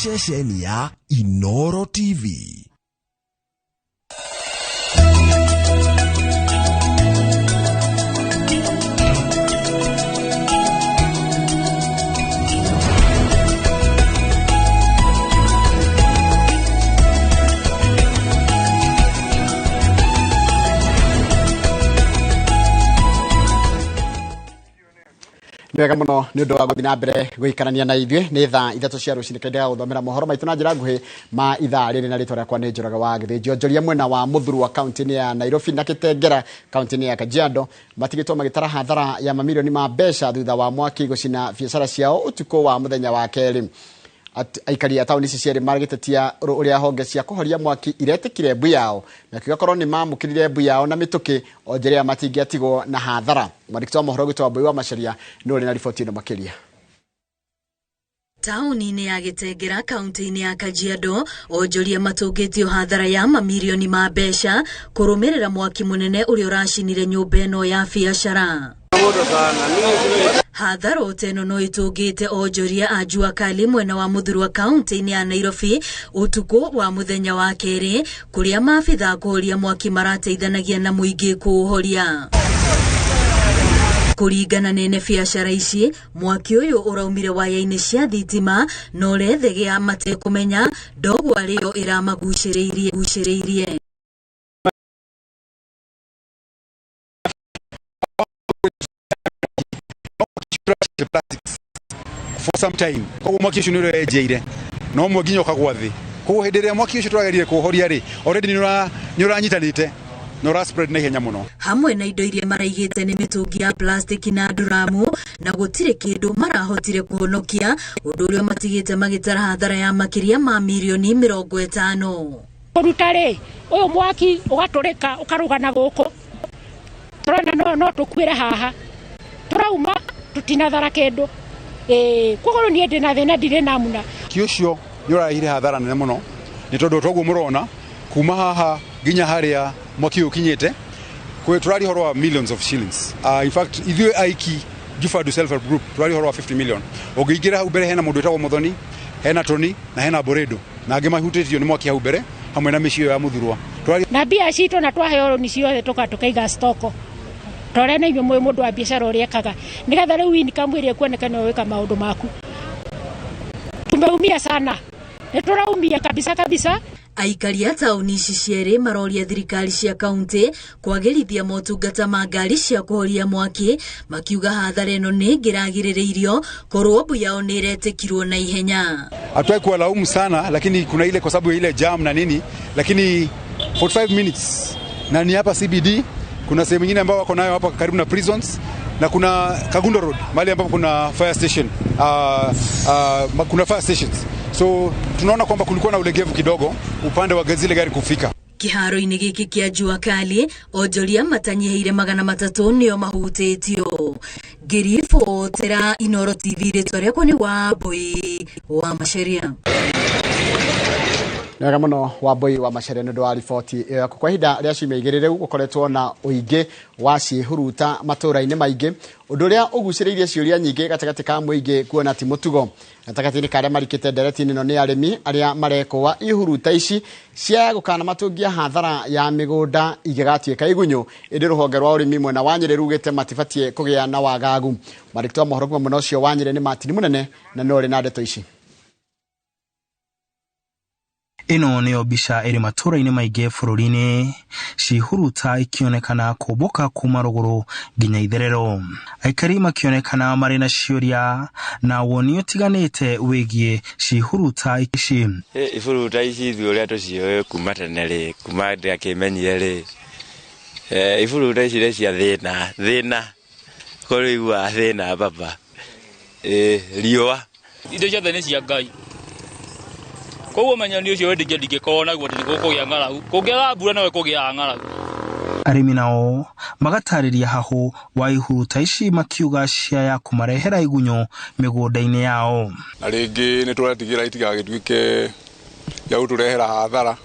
Ceceni ya Inoro TV. Wega muno ni undu wa guthii na mbere guikarania na ithuĩ. Nĩ thaa 3 cia rũcinĩ kaendaga gũthomera mohoro maitũ na njĩra nguhĩ ma ithaa rĩrĩ, na rĩtwa rĩakwa nĩ Njoroge wa Gĩthĩnjio. Njoria mwena wa Mũthurwa kaunti-inĩ ya Nairobi na Gĩtengera kaunti-inĩ ya Kajiado matigĩtwo magĩtara hathara ya mamirioni ma mbeca thutha wa mwaki gũcina biacara ciao ũtukũ wa mũthenya wa kerĩ. Aikari a taũni ici cierĩ maragĩtetia ũrĩa honge cia kũhoria mwaki iretĩkire mbu yao na kiuga korwo nĩ mamũkĩrire mbu yao na mĩtũkĩ onjoria matingĩatigwo na hathara. Mwandĩki wa mohoro gwitũ Wambui wa Macharia nĩ ũrĩ na riboti ĩno makĩria. Taũni-inĩ ya Gĩtengera kaunti-inĩ ya Kajiado onjoria matũngĩtio hathara ya mamirioni ma mbeca kũrũmĩrĩra mwaki mũnene ũrĩa ũracinire nyũmba ĩno ya biacara. Hathara ĩno no ĩtũngĩte onjoria a Jua Kali mwena wa Mũthurwa kaunti-inĩ ya Nairobi ũtukũ wa mũthenya wa kerĩ, kũrĩa maabitha kũhoria mwaki marateithanagia na mũingĩ kũũhoria. Kũringana nene biacara ici, mwaki ũyũ ũraumire waya-inĩ cia thitima na ũrethegea matekũmenya ndogwa rĩo ĩramagucĩrĩirie. For some time koguo mwaki ũcio nĩ ũrenjeire no mwe nginya ũkagwa thĩ. Koguo hĩndĩ ĩrĩa mwaki ũcio tũragerire kũũhoria rĩ, already nĩ ũranyitanĩte na ũra spread na ihenya mũno. Hamwe na indo iria maraigĩte nĩ mĩtũngi ya plastiki na nduramu, na gũtirĩ kĩndũ marahotire kũhonokia, ũndũ ũrĩa matigĩte magĩtara hathara ya makĩria ma mirioni 50. Kũruta rĩ, ũyũ mwaki ũgatũrĩka ũkarũga na gũkũ, tũrona no tũkuĩre haha, tũrauma tutinathara kĩndũ. Koguo niĩ ndĩ na thĩna, ndirĩ namuna. Mwaki ũcio nĩ ũrarehire hathara nene mũno, nĩ tondũ toguo mũrona kuma haha nginya harĩa mwaki ũyũ ũkinyĩte, tũraria ũhoro wa millions of shillings. In fact ithuĩ aiki Jufadu Self Help Group tũraria ũhoro wa 50 million. Ũngĩingĩra hau mbere hena mũndũ wĩtagwo Muthoni, hena Tony na hena Boredo, na angĩ mahutĩtio nĩ mwaki hau mbere hamwe na mĩciĩ ya Mũthurwa. Na mbia citũ na twaheo rũni ciothe tũkaiga stoko. Tore na inyuĩ mwĩ mũndũ wa biacara ũrĩa ekaga, nĩgetha rĩu income ĩrĩa ĩkuoneka nĩwe wĩka maũndũ maku. Tumeumia sana, nĩtũraumia kabisa kabisa. Aikari a taũni ici cierĩ maroria thirikari cia kaunti kwagĩrithia motungata ma ngari cia kũhoria mwaki, makiuga hathara ĩno nĩ ĩngĩragirĩrĩirio korwo mbu yao nĩ ĩretĩkirwo na ihenya. Hatutaki kuwalaumu sana, lakini kuna ile kwa sababu ya ile jam na nini, lakini 45 minutes na ni hapa CBD. Kuna sehemu nyingine ambayo wako nayo hapa karibu na prisons, na kuna Kagundo Road mahali ambapo kuna fire station, kuna fire stations. So tunaona kwamba kulikuwa na ulegevu kidogo upande wa zile gari kufika. Kiharo-inĩ gĩkĩ kĩa Jua Kali onjoria matanyihĩire 300 nĩo mahutĩtio. Ngĩribotera Inoro TV, rĩtwa rĩakwa nĩ Wambui wa Macharia. Wega mũno Wambui wa Macharia nĩ ũndũ wa riboti ĩyo yaku. Kwa ihinda rĩa ciumia igĩrĩ rĩu gũkoretwo na ũingĩ wa ciĩhuruta matũũra-inĩ maingĩ, ũndũ ũrĩa ũgucĩrĩirie ciũria nyingĩ gatagatĩ ka mũingĩ kuona ti mũtugo. Gatagatĩ-inĩ ka arĩa marikĩte ndereti-inĩ ĩno nĩ arĩmi arĩa marekũa ihuruta ici cia gũkana matũngia hathara ya mĩgũnda ingĩgatuĩka igunyũ, ĩndĩ rũhonge rwa ũrĩmi mwena wa Nyĩrĩ rugĩte matibatiĩ kũgĩa na wagagu. Mwandĩki wa mohoro kuma mwena ũcio wa Nyĩrĩ nĩ Martin Mũnene na nĩ ũrĩ na ndeto ici. Ĩno nĩyo mbica ĩrĩ matũũra-inĩ maingĩ bũrũri-inĩ, ciĩhuruta ikĩonekana kũmbũka kuma rũgũrũ nginya itherero. Aikari makĩonekana marĩ na ciũria na woni ũtiganĩte wĩgiĩ ciĩhuruta ici. Iburuta ici ithuĩ ũrĩa tũciũĩ kuma tene rĩ, kuma ndĩakĩmenyire rĩ, iburuta ici nĩ cia thĩna, thĩna, korwo iguaga thĩna baba, riũa. Indo ciothe nĩ cia Ngai. Koguo menya nĩ ũcio wendekithia ndingĩkorwo naguo atĩ nĩgũkũgĩa ng'aragu. Kũngĩaga mbura nowe kũgĩaga ng'aragu. Arĩmi nao magatarĩria hahũ wa ihuruta ici makiuga ciaya kũmarehera igunyũ mĩgũnda-inĩ yao. Na rĩngĩ nĩ tũretigĩra itigagĩtuĩke ya gũtũrehera hathara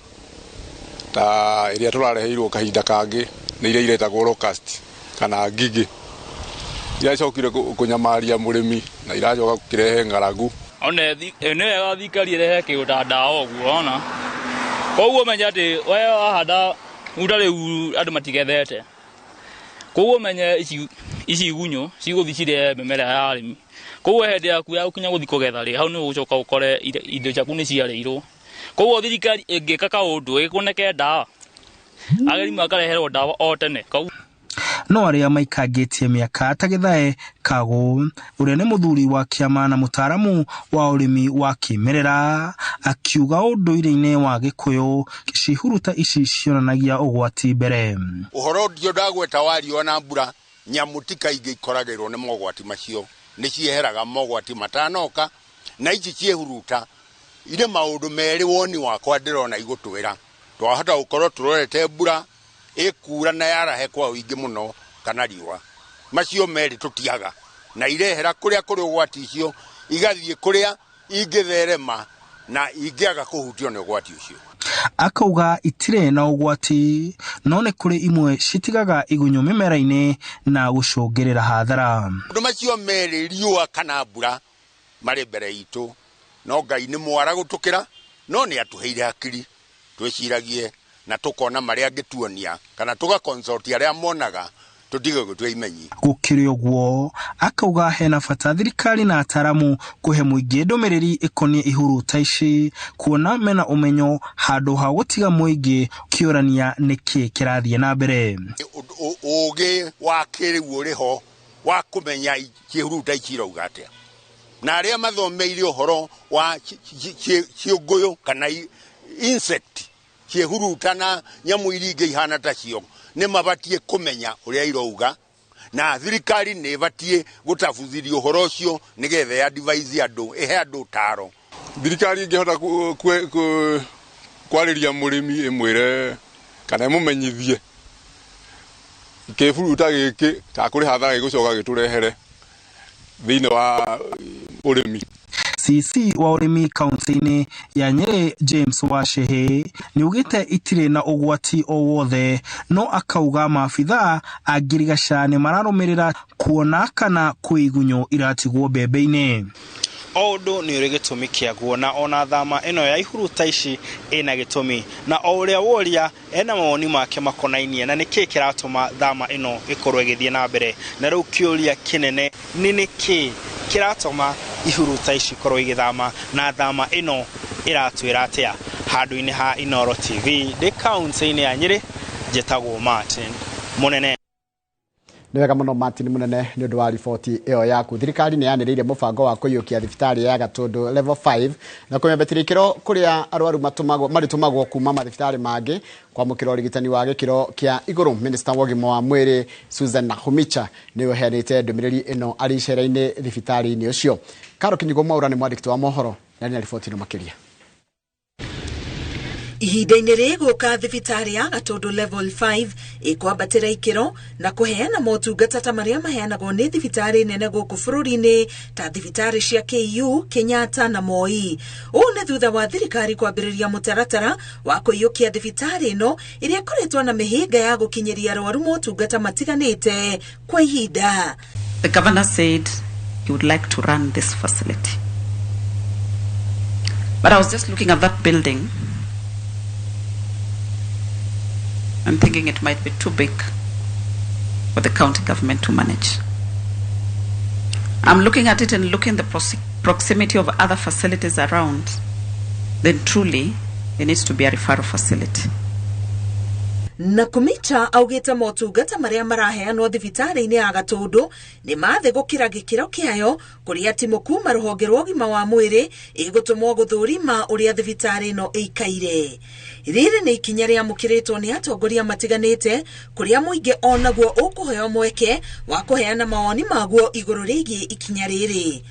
ta ĩrĩa tũrareheirwo kahinda kangĩ nĩ iria iretagwo locust kana ngigĩ. Iracokire kũnyamaria mũrĩmi na iracoka gũkĩrehe ng'aragu. One nĩ wega thirikari ĩrehe kĩndũ ta ndawa ũguo ona. Koguo menye atĩ we wahanda mũgũnda rĩu andũ matigethete. Koguo menye ici igunyũ cigũthiĩ cirĩe mĩmera ya arĩmi. Koguo hĩndĩ yaku ya gũkinya gũthiĩ kũgetha rĩ, hau nĩ ũgũcoka ũkore indo ciaku nĩ ciarĩirwo. Koguo thirikari ĩngĩka kaũndũ ĩkũneke ndawa, arĩmi makareherwo ndawa o tene. No arĩa maikangĩtie mĩaka ta Githae Kagũ ũrĩa nĩ mũthuri wa kĩama na mũtaaramu wa ũrĩmi wa kĩmerera akiuga ũndũire-inĩ wa Gĩkũyũ cihuruta ici cionanagia ũgwati mbere. Ũhoro ũcio ndagweta wa riũa na mbura, nyamũ ti kaingĩ ikoragĩrwo nĩ mogwati macio, nĩ cieheraga mogwati matanoka, na ici ciĩhuruta irĩ maũndũ merĩ woni wakwa ndĩrona igũtwĩra. Twahota gũkorwo tũrorete mbura ĩkura na yarahe kwa ũingĩ mũno kana riũa, macio merĩ tũtiaga, na irehera kũrĩa kũrĩ ũgwati icio igathiĩ kũrĩa ingĩtherema na ingĩaga kũhutio nĩ ũgwati ũcio. Akauga itirĩ na ũgwati no nĩ kũrĩ imwe citigaga igunyũ mĩmera-inĩ na gũcũngĩrĩra hathara. Maũndũ macio merĩ riũa kana mbura marĩ mbere itũ, no Ngai nĩ mwara gũtũkĩra, no nĩ atũheire hakiri twĩciragie na tukona maria angĩtuonia kana tũgaconsult arĩa monaga tũtige gũtua imenyi. Gũkĩrĩ ũguo akauga hena bata thirikari na ataaramu kũhe mũingĩ ndũmĩrĩri ĩkoniĩ ihuruta ici kuona mena ũmenyo handũ ha gũtiga mũingĩ kĩũrania nĩkĩ kĩrathiĩ na mbere. Ũgĩ wa kĩrĩu ũrĩ ho wa kũmenya ciĩhuruta ici irauga atĩa, na arĩa mathomeire ũhoro wa ciũngũyũ kana insect ciĩhuruta na nyamũ iria ingĩ ihana ta cio nĩ mabatiĩ kũmenya ũrĩa irauga, na thirikari nĩ ĩbatiĩ gũtabuthiria ũhoro ũcio nĩgetha ya advise andũ, ĩhe andũ ũtaro. Thirikari ĩngĩhota kwarĩria mũrĩmi ĩmwĩre kana ĩmũmenyithie kĩburuta gĩkĩ ta kũrĩ hathara gĩgũcoka gĩtũrehere thĩinĩ wa ũrĩmi. CC wa ũrĩmi kaunti-inĩ ya Nyeri James Wacehe nĩaugĩte itirĩ na ũgwati o wothe, no akauga maabithaa a ngirigaca nĩ mararũmĩrĩra kuona kana kwĩ igunyũ iratigwo mbembe-inĩ. O ũndũ nĩ ũrĩ gĩtũmi kĩaguo, na ona thama ĩno ya ihuruta ici ĩna gĩtũmi, na o ũrĩa woria ena mawoni make makonainie na nĩkĩ kĩratũma thama ĩno ĩkorwo ĩgĩthiĩ na mbere. Na rĩu kĩũria kĩnene nĩ nĩkĩ kĩratũma ihuruta ici ikorwo igĩthama, na thama ĩno ĩratwĩra atĩa? Handũ-inĩ ha Inooro TV ndĩ kaunti-inĩ ya Nyeri, njĩtagwo Martin Mũnene. Nĩ wega mũno Martin Mũnene nĩ ũndũ wa riboti ĩyo yaku. Thirikari nĩ yanĩrĩire mũbango wa kũiyũkia thibitarĩ ya Gatũndũ level 5 na kũmĩambatĩria ikĩro kũrĩa arwaru marĩtũmagwo kuma mathibitarĩ mangĩ kwamũkĩra ũrigitani wa gĩkĩro kĩa igũrũ. Minista wa ũgima wa mwĩrĩ Susan Nakhumicha nĩwe ũheanĩte ndũmĩrĩri ĩno arĩ icera-inĩ thibitarĩ-inĩ ũcio. Karo Kinyugo Mwaura nĩ mwandĩki wa mohoro na nĩ riboti ĩno makĩria. Ihinda-inĩ rĩgũka thibitarĩ ya Gatũndũ level 5 ĩkwambatĩra ikĩro na kũheana motungata ta marĩa maheanagwo nĩ thibitarĩ nene gũkũ bũrũri-inĩ ta thibitarĩ cia KU, Kenyatta na Moi. Ũũ nĩ thutha wa thirikari kwambĩrĩria mũtaratara wa kũiyũkia thibitarĩ ĩno ĩrĩa ĩkoretwo na mĩhĩnga ya gũkinyĩria arwaru motungata matiganĩte kwa ihinda. The governor said he would like to run this facility. But I was just looking at that building I'm thinking it might be too big for the county government to manage. I'm looking at it and looking at the proximity of other facilities around, then truly it needs to be a referral facility. Nakhumicha augĩte motungata marĩa maraheanwo thibitarĩ-inĩ ya Gatũndũ nĩ mathĩ gũkĩra gĩkĩro kĩayo kũrĩa timu kuma rũhonge rwa ũgima wa mwĩrĩ ĩgũtũmwo gũthũrima ũrĩa thibitarĩ ĩno ĩikaire. Rĩrĩ nĩ ikinya rĩamũkĩrĩtwo nĩ atongoria matiganĩte kũrĩa mũingĩ onaguo ũkũheo mweke wa kũheana mawoni maguo igũrũ rĩgiĩ ikinya rĩrĩ.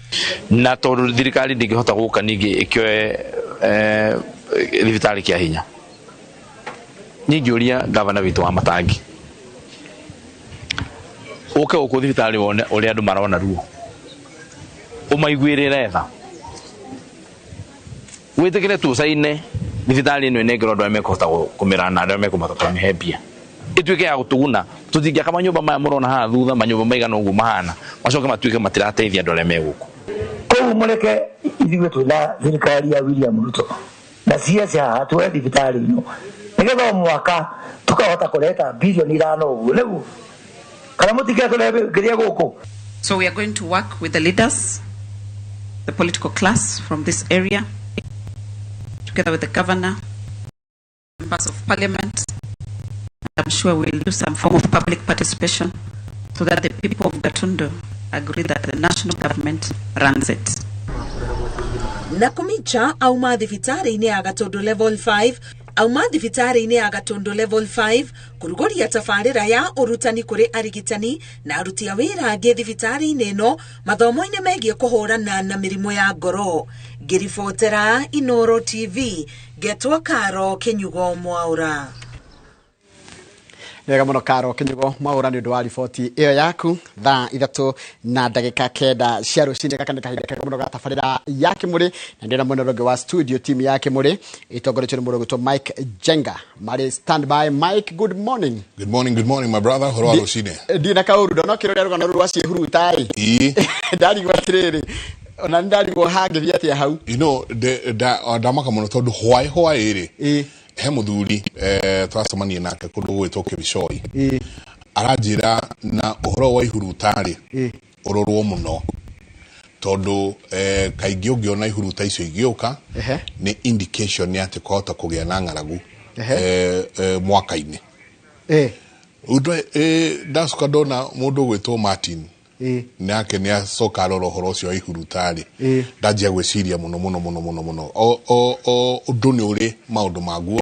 Na tondũ thirikari ndĩngĩhota gũka ningĩ ĩkĩoe thibitarĩ kĩa hinya, ningĩũria gavana witũ wa Matangi ũke gũkũ thibitarĩ wone ũrĩa andũ marona ruo, ũmaiguĩrĩre tha, wĩtĩkĩre tũcaine thibitarĩ ĩno ĩnengerwo andũ arĩa mekũhota kũmĩrana na arĩa mekũhota kũmĩhe mbia, ĩtuĩke ya gũtũguna. Tũtingĩaka manyũmba maya mũrona haha thutha, manyũmba maigana ũguo mahana, macoke matuĩke matirateithia andũ arĩa me gũkũ. Koguo mũreke Ithuĩ twĩna thirikari ya William Ruto na CS haha tuoe thibitarĩ ĩno nĩgetha o mwaka tukahota kũreta bilioni 5 ũguo nĩguo kana mũtikĩra tũrehe kĩrĩa gũkũ. So we are going to work with the leaders, the political class from this area, together with the governor, members of parliament. I'm sure we'll do some form of public participation so that the people of Gatundu agree that the national government runs it. Na Kumicha auma thibitarĩ-inĩ ya Gatundu Level 5 auma thibitarĩ-inĩ ya Gatundu Level 5 kũrugũria tabarĩra ya ũrutani kũrĩ arigitani na aruti a wĩra angĩ thibitarĩ-inĩ ĩno mathomo-inĩ megiĩ kũhũrana na mĩrimũ ya ngoro. Ngĩribotera Inoro TV ngetwo Karo Kinyugo Mwaura. Wega mũno Karo Kinyugo Mwaura nĩ ũndũ wa riboti ĩyo yaku. Thaa 3:09 cia rũcinĩ, gaka nĩ kahinda kega mũno ga tabarĩra ya Kĩmũrĩ, na ndĩna mwena ũrĩa ũngĩ wa studio team ya Kĩmũrĩ ĩtongoretio nĩ mũndũ ũgwĩtwo Mike Jenga marĩ standby. Mike, good morning. Good morning, good morning, my brother. Horo wa rũcinĩ. Ndina kaũru ndonokĩra ũrĩa rũgano rũrũ rwa ciĩhuruta ĩ ndarigwo atĩrĩrĩ, ona nĩ ndarigwo hangĩthiĩ atĩa hau. You know, ndamaka mũno tondũ hwaĩ hwaĩ rĩ he mũthuri twacemania nake kũndũ gwĩtwo Kĩbicoi, aranjĩra na ũhoro wa ihuruta rĩ ũrorwo mũno tondũ kaingĩ ũngĩona ihuruta icio igĩũka nĩ indication nĩ atĩ kwahota kũgĩa na ng'aragu mwaka-inĩ. Ndacoka ndona mũndũ ũgwĩtwo Martin nake nĩ acoka arora ũhoro ũcio wa ihuruta rĩ, ndanjia gwĩciria mũno mũno mũno mũno mũno. O ũndũ nĩ ũrĩ maũndũ maguo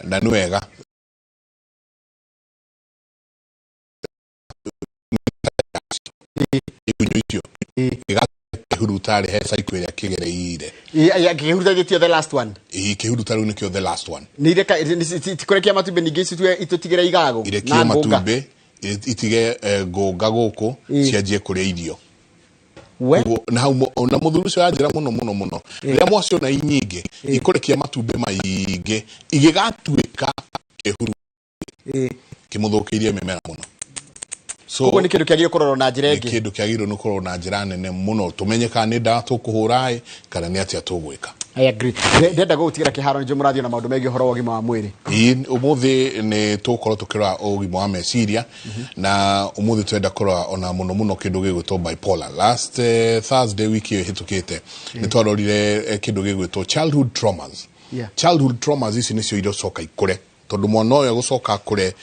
na nĩ wega igunyũ icio ihuruta rĩ he cycle ĩrĩa kĩgereire. Kĩhuruta gĩtio the last one. Ĩĩ, kĩhuruta rĩu nĩkĩo the last one. Nĩ ireka tikũrekia matumbĩ ningĩ ici itũtigĩre igago irekie matumbĩ itige ngũnga gũkũ cianjie kũrĩa irio. Na hau na mũthuri ũcio anjĩra mũno mũno mũno rĩrĩa mwaciona i nyingĩ ikũrekia matumbĩ maingĩ igĩgatuĩka kĩhuru kĩmũthũkĩirie mĩmera mũno. So koguo nĩ kĩndũ kĩagĩrĩirwo kũrorwo na njĩra ĩngĩ. Nĩ kĩndũ kĩagĩrĩirwo nĩ kũrorwo na njĩra nene mũno tũmenye kana nĩ ndawa tũkũhũra ĩ kana nĩ atĩa tũgwĩka. I agree. Ndenda gũgũtigĩra kĩharo nĩ mũrathiĩ na maũndũ megiĩ ũhoro wa ũgima wa mwĩrĩ. Ĩĩ, ũmũthĩ nĩ tũgũkorwo tũkĩrora ũgima wa meciria na ũmũthĩ twenda kũrora ona mũno mũno kĩndũ gĩgwĩtwo bipolar. Last Thursday wiki ĩyo ĩhĩtũkĩte nĩ twarorire kĩndũ gĩgwĩtwo childhood traumas. Childhood traumas ici nĩcio irocoka ikũre tondũ mwana ũyũ agũcoka akũre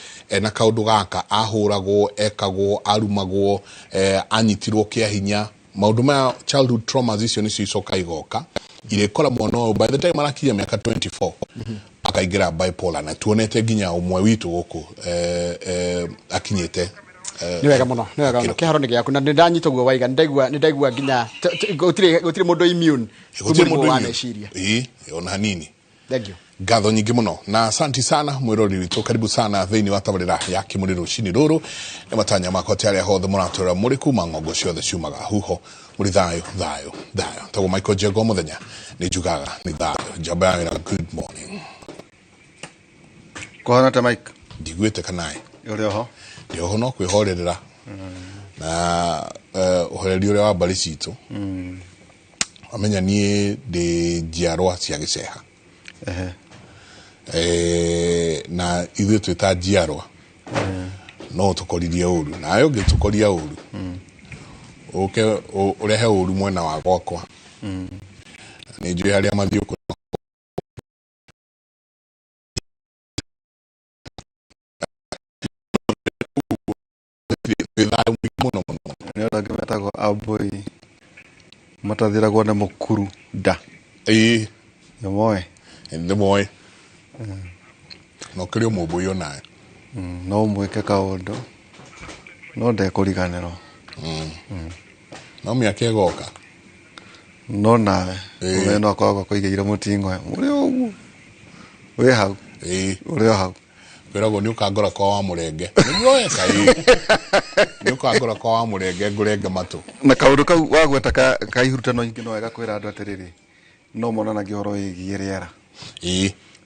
na kaũndũ gaka ahũragwo, ekagwo, arumagwo, anyitirwo kĩa hinya. Maũndũ maya childhood traumas icio nĩcio icoka igoka irĩkora mwana ũyũ by the time arakinya mĩaka 24 akaingĩra bipolar, na tuonete nginya ũmwe witũ gũkũ akinyĩte. Nĩ wega mũno, nĩ wega mũno. Kĩharo nĩ gĩaku na nĩ ndanyita ũguo waiga, nĩ ndaigua nginya gũtirĩ mũndũ immune gũtirĩ mũrimũ mũndũ wa immune. meciria. Ĩĩ, ona hanini. Thank you. Ngatho nyingĩ mũno na asanti sana mwĩrori witũ, karibu sana thĩinĩ wa tabarĩra ya Kĩmũrĩ rũcinĩ rũrũ. Nĩ matanya makwa atĩ arĩa hothe mũratũrora mũrĩ kuma ng'ongo ciothe ciumaga huho mũrĩ thayũ thayũ thayũ. Tagwo Michael Jengo mũthenya nĩ njugaga nĩ thayũ. Njamba ya wĩra, good morning. Kũhana ta Mike? Ndiguĩte kanaĩ. Ũrĩ oho? Ndĩ oho no kwĩhorerera na ũhoreri ũrĩa wa mbarĩ citũ. Wamenya niĩ ndĩ njiarwa cia gĩceha. Na ithuĩ twĩ ta njiarwa no tũkoririe ũru nawe ũngĩtũkoria ũru ũke ũrehe ũru mwena wa gwakwa nĩ njũĩ harĩa mathiũkũ. Twĩ thayũ mũingĩ mũno mũno. Nĩ andũ angĩ metagwo ambũi matathiragwo nĩ mũkuru nda. Ĩĩ. Nĩ moĩ? Nĩ moĩ. No kĩrĩ ũmũmbũi onawe. No ũmwĩke kaũndũ no ndekũriganĩrwo. No mĩaka ĩgoka. No nawe ũmenye no akoragwo akũigĩire mũting'oe ũrĩ ũguo wĩ hau. Ũrĩ o hau. Kwĩragwo nĩ ũkangora kwa wa mũrenge. Nĩguo weka ĩ. Nĩ ũkangora kwa wa mũrenge ngũrenge matũ. Na kaũndũ kau wagweta ka ihurutano nyingĩ no wega kwĩra andũ atĩrĩrĩ no monanagia ũhoro wĩgiĩ rĩera.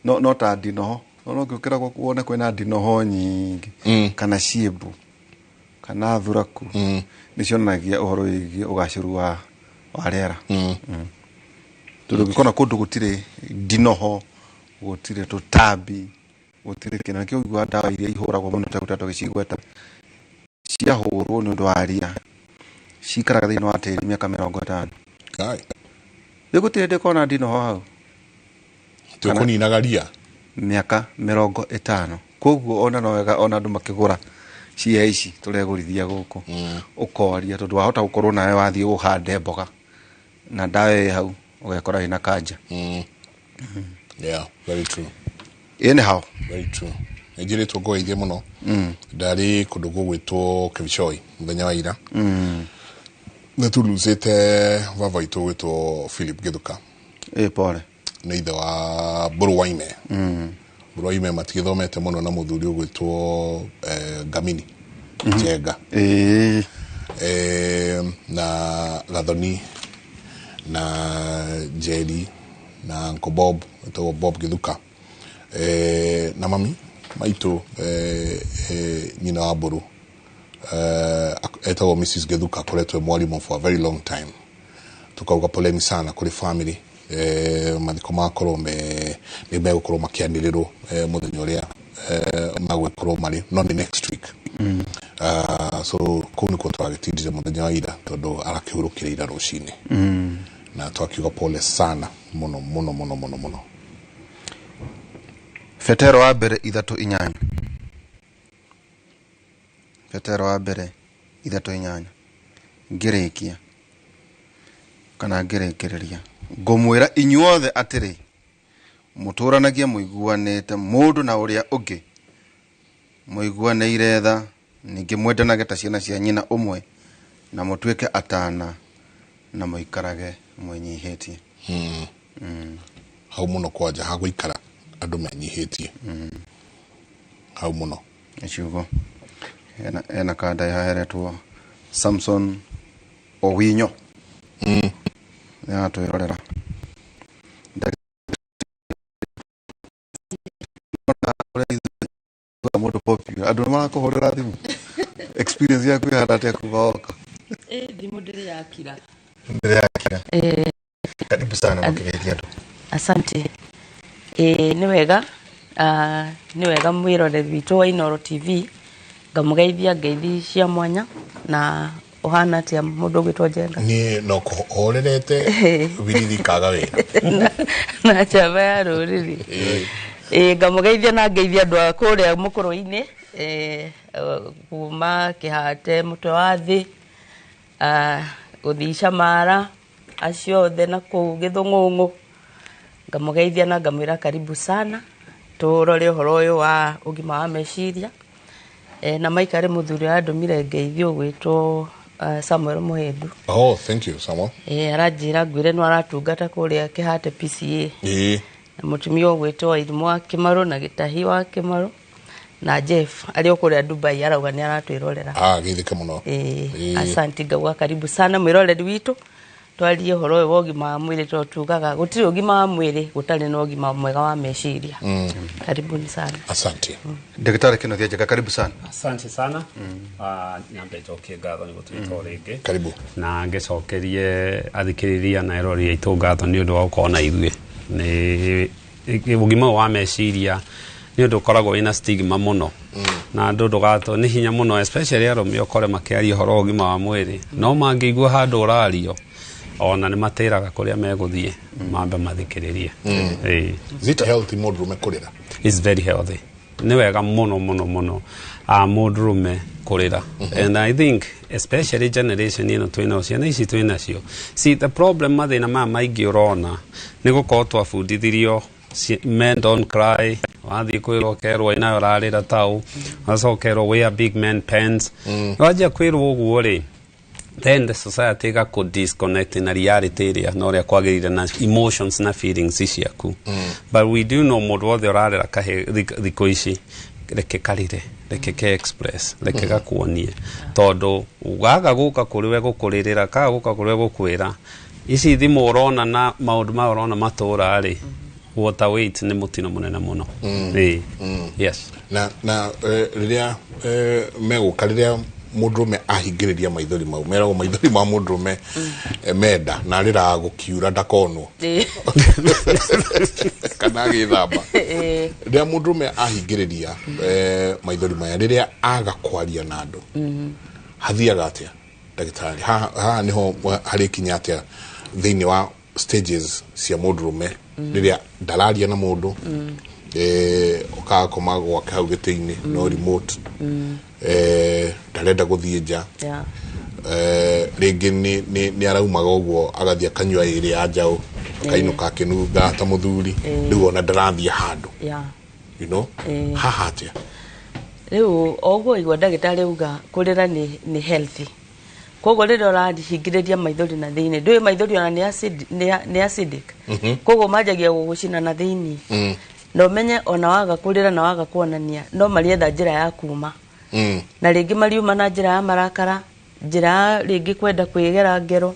No ta ndinoho. No ũngĩũkĩra gwaku wone kwĩna ndinoho nyingĩ kana ciĩmbu kana thuraku nĩ cionanagia ũhoro wĩgiĩ ũgacĩru wa rĩera. Tondũ ũngĩkona kũndũ gũtirĩ ndinoho, gũtirĩ tũtambi, gũtirĩ kĩndũ, nĩkĩo ũiguaga ndawa iria ihũragwo mũno ta ũrĩa tũgĩcigweta ciahũrwo nĩ ũndũ wa ria cikaraga thĩinĩ wa tĩri mĩaka 50. Rĩu gũtirĩ hĩndĩ ũkona ndinoho hau. Tũkũninaga ria mĩaka 50. Koguo ona no wega ona andũ makĩgũra cia ici tũregũrithia gũkũ, ũkoria tondũ wahota gũkorwo nawe wathiĩ ũhande mboga na ndawa ĩ hau ũgekora wĩna kanja. Yeah, very true. Anyhow, very true. Nĩnjĩrĩtwo ngũgeithie mũno. Ndarĩ kũndũ gũgwĩtwo Kebishoi mũthenya wa ira. Nĩ tũrucĩte baba witũ gwĩtwo Philip Gĩthuka. Ĩ pole. Nĩ ithe wa Mbũrũ Waime. Mbũrũ Waime matigĩthomete mũno na mũthuri ũgwĩtwo Ngamini Njenga. Na Gathoni na Njeri na Uncle Bob wĩtagwo Bob Gĩthuka. Na mami maitũ nyina wa Mbũrũ etagwo Mrs Gĩthuka, akoretwo e mwarimũ for a very long time. Tukauga poleni sana kũrĩ family. Mathiko makorwo me nĩ megũkorwo makĩanĩrĩrwo mũthenya ũrĩa magwĩkorwo marĩ, no nĩ next week. So kũu nĩkuo twagĩtindire mũthenya wa ira tondũ arakĩhurũkire ira rũcinĩ. Na twakiuga pole sana mũno mũno mũno mũno mũno. Petero wa mbere 3:8. Petero wa mbere 3:8. Ngĩrĩkia kana ngĩrĩkĩrĩria, ngũmwĩra inyuothe atĩrĩ, mũtũranagie mũiguanĩte mũndũ na ũrĩa ũngĩ, mũiguanĩire tha, ningĩ mwendanage ta ciana cia nyina ũmwe, na mũtuĩke atana na mũikarage mwĩnyihĩtie. Hau mũno kwanja hagũikara andũ menyihĩtie. Hau mũno. Nĩ ciugo. Ena kanda yaheretwo Samson Owinyo. Nĩaratwĩrorera. Mũndũ popular andũ nĩmarakũhũrĩra thimũ. Experience yaku ĩhana atĩa kuma woka? Thimũ ndĩrĩ yakira. Ndĩrĩ yakira. Karibu sana makĩgeithia andũ. Asante. Nĩ wega. Nĩ wega mwĩroreri witũ wa Inooro TV, ngamũgeithia ngeithi cia mwanya. Na ũhana atĩa mũndũ ũgwĩtwo Njenga? Niĩ no kũhorerete birithi kaga wĩra. Na njamba ya rũrĩrĩ. Ngamũgeithia na ngeithia andũ a kũrĩa mũkũrũ-inĩ, kuma Kĩhate mũtwe wa thĩ, gũthiĩ Camara, acio othe na kũu Gĩthũng'ũng'ũ. Ngamũgeithia na ngamwĩra karibu sana tũrore ũhoro ũyũ wa ũgima wa meciria. Na maikare mũthuri andũmire ngeithio ũgwĩtwo Samuel Mũhĩndu. Oh, thank you Samuel. Aranjĩra ngwĩre no aratungata kũrĩa Kĩhate PCA. Na mũtumia ũgwĩtwo Irimũ wa Kĩmarũ na Gĩtahi wa Kĩmarũ na Jeff arĩ o kũrĩa Dubai arauga nĩ aratwĩrorera. Geithĩke mũno. Asante ngauga karibu sana mwĩroreri witũ, twarie ũhoro ũyũ wa ũgima wa mwĩrĩ tondũ tugaga gũtirĩ ũgima wa mwĩrĩ gũtarĩ na ũgima mwega wa meciria. Karibuni sana. Asante. Daktari Kenneth Njenga, karibu sana. Asante sana. Nyambe njokie ngatho nĩ gũtwĩta o rĩngĩ. Karibu. Na ngĩcokerie athikĩrĩria na erori aitũ ngatho nĩ ũndũ wa gũkorwo na ithuĩ. Nĩ ũgima wa meciria nĩ ũndũ ũkoragwo wĩna stigma mũno. Na andũ ndũgatũ nĩ hinya mũno especially arũme ũkore makĩaria ũhoro wa ũgima wa mwĩrĩ. No mangĩigua handũ ũrario ona nĩ matĩraga kũrĩa megũthiĩ mambe mathikĩrĩrie. Is it healthy mũndũrũme kũrĩra? It's very healthy. Nĩ wega mũno mũno mũno mũndũrũme kũrĩra. And I think especially generation ĩno twĩnayo, ciana ici twĩnacio. See the problem mathĩna maya maingĩ ũrona nĩ gũkorwo twabundithirio men don't cry, wathiĩ kwĩrwo ũkerwo ĩnayo ũrarĩra tau, wacoka ũkerwo wear big man pants. Wanjia kwĩrwo ũguo rĩ, then the society ĩgakũ disconnect na reality ĩrĩa na ũrĩa kwagĩrĩire na emotions na feelings ciaku. But we do know mũndũ wothe ũrarĩra kahĩ thikũ ici, reke karĩre, reke ke express, reke gakuonie, tondũ gaga gũka kũrĩ we gũkũrĩrĩra, kaga gũka kũrĩ we gũkwĩra ici thimũ ũrona na maũndũ maya ũrona matũra rĩ, water weight nĩ mũtino mũnene mũno. Yes. Na rĩrĩa megũka, rĩrĩa Mũndũrũme ahingĩrĩria maithori mau, meragwo maithori ma mũndũrũme menda na arĩraga gũkiura ndakonwo kana agĩthamba. Rĩrĩa mũndũrũme ahingĩrĩria maithori maya, rĩrĩa aga kwaria na andũ, hathiaga atĩa, ndagĩtarĩ? Haha nĩho harĩkinya atĩa thĩinĩ wa stages cia mũndũrũme rĩrĩa ndararia na mũndũ, ũkagakoma gwake hau gĩtĩ-inĩ no remote, ndarenda gũthiĩ nja, rĩngĩ nĩ araumaga ũguo agathiĩ akanyua ĩrĩ ya njaũ, akainũka akĩnunga ta mũthuri, rĩu ona ndarathiĩ handũ, haha atĩa? Rĩu oguo igua ndagĩtarĩ auga kũrĩra nĩ healthy. Koguo rĩrĩa ũrahingĩrĩria maithori na thĩinĩ, ndũĩ maithori ona nĩ acid, nĩ acidic. Koguo manjagia gũgũcina na thĩinĩ. Na ũmenye ona waga kũrĩra na waga kuonania, no marietha njĩra ya kuma. Na rĩngĩ mariuma na njĩra ya marakara, njĩra ya rĩngĩ kwenda kwĩgera ngero,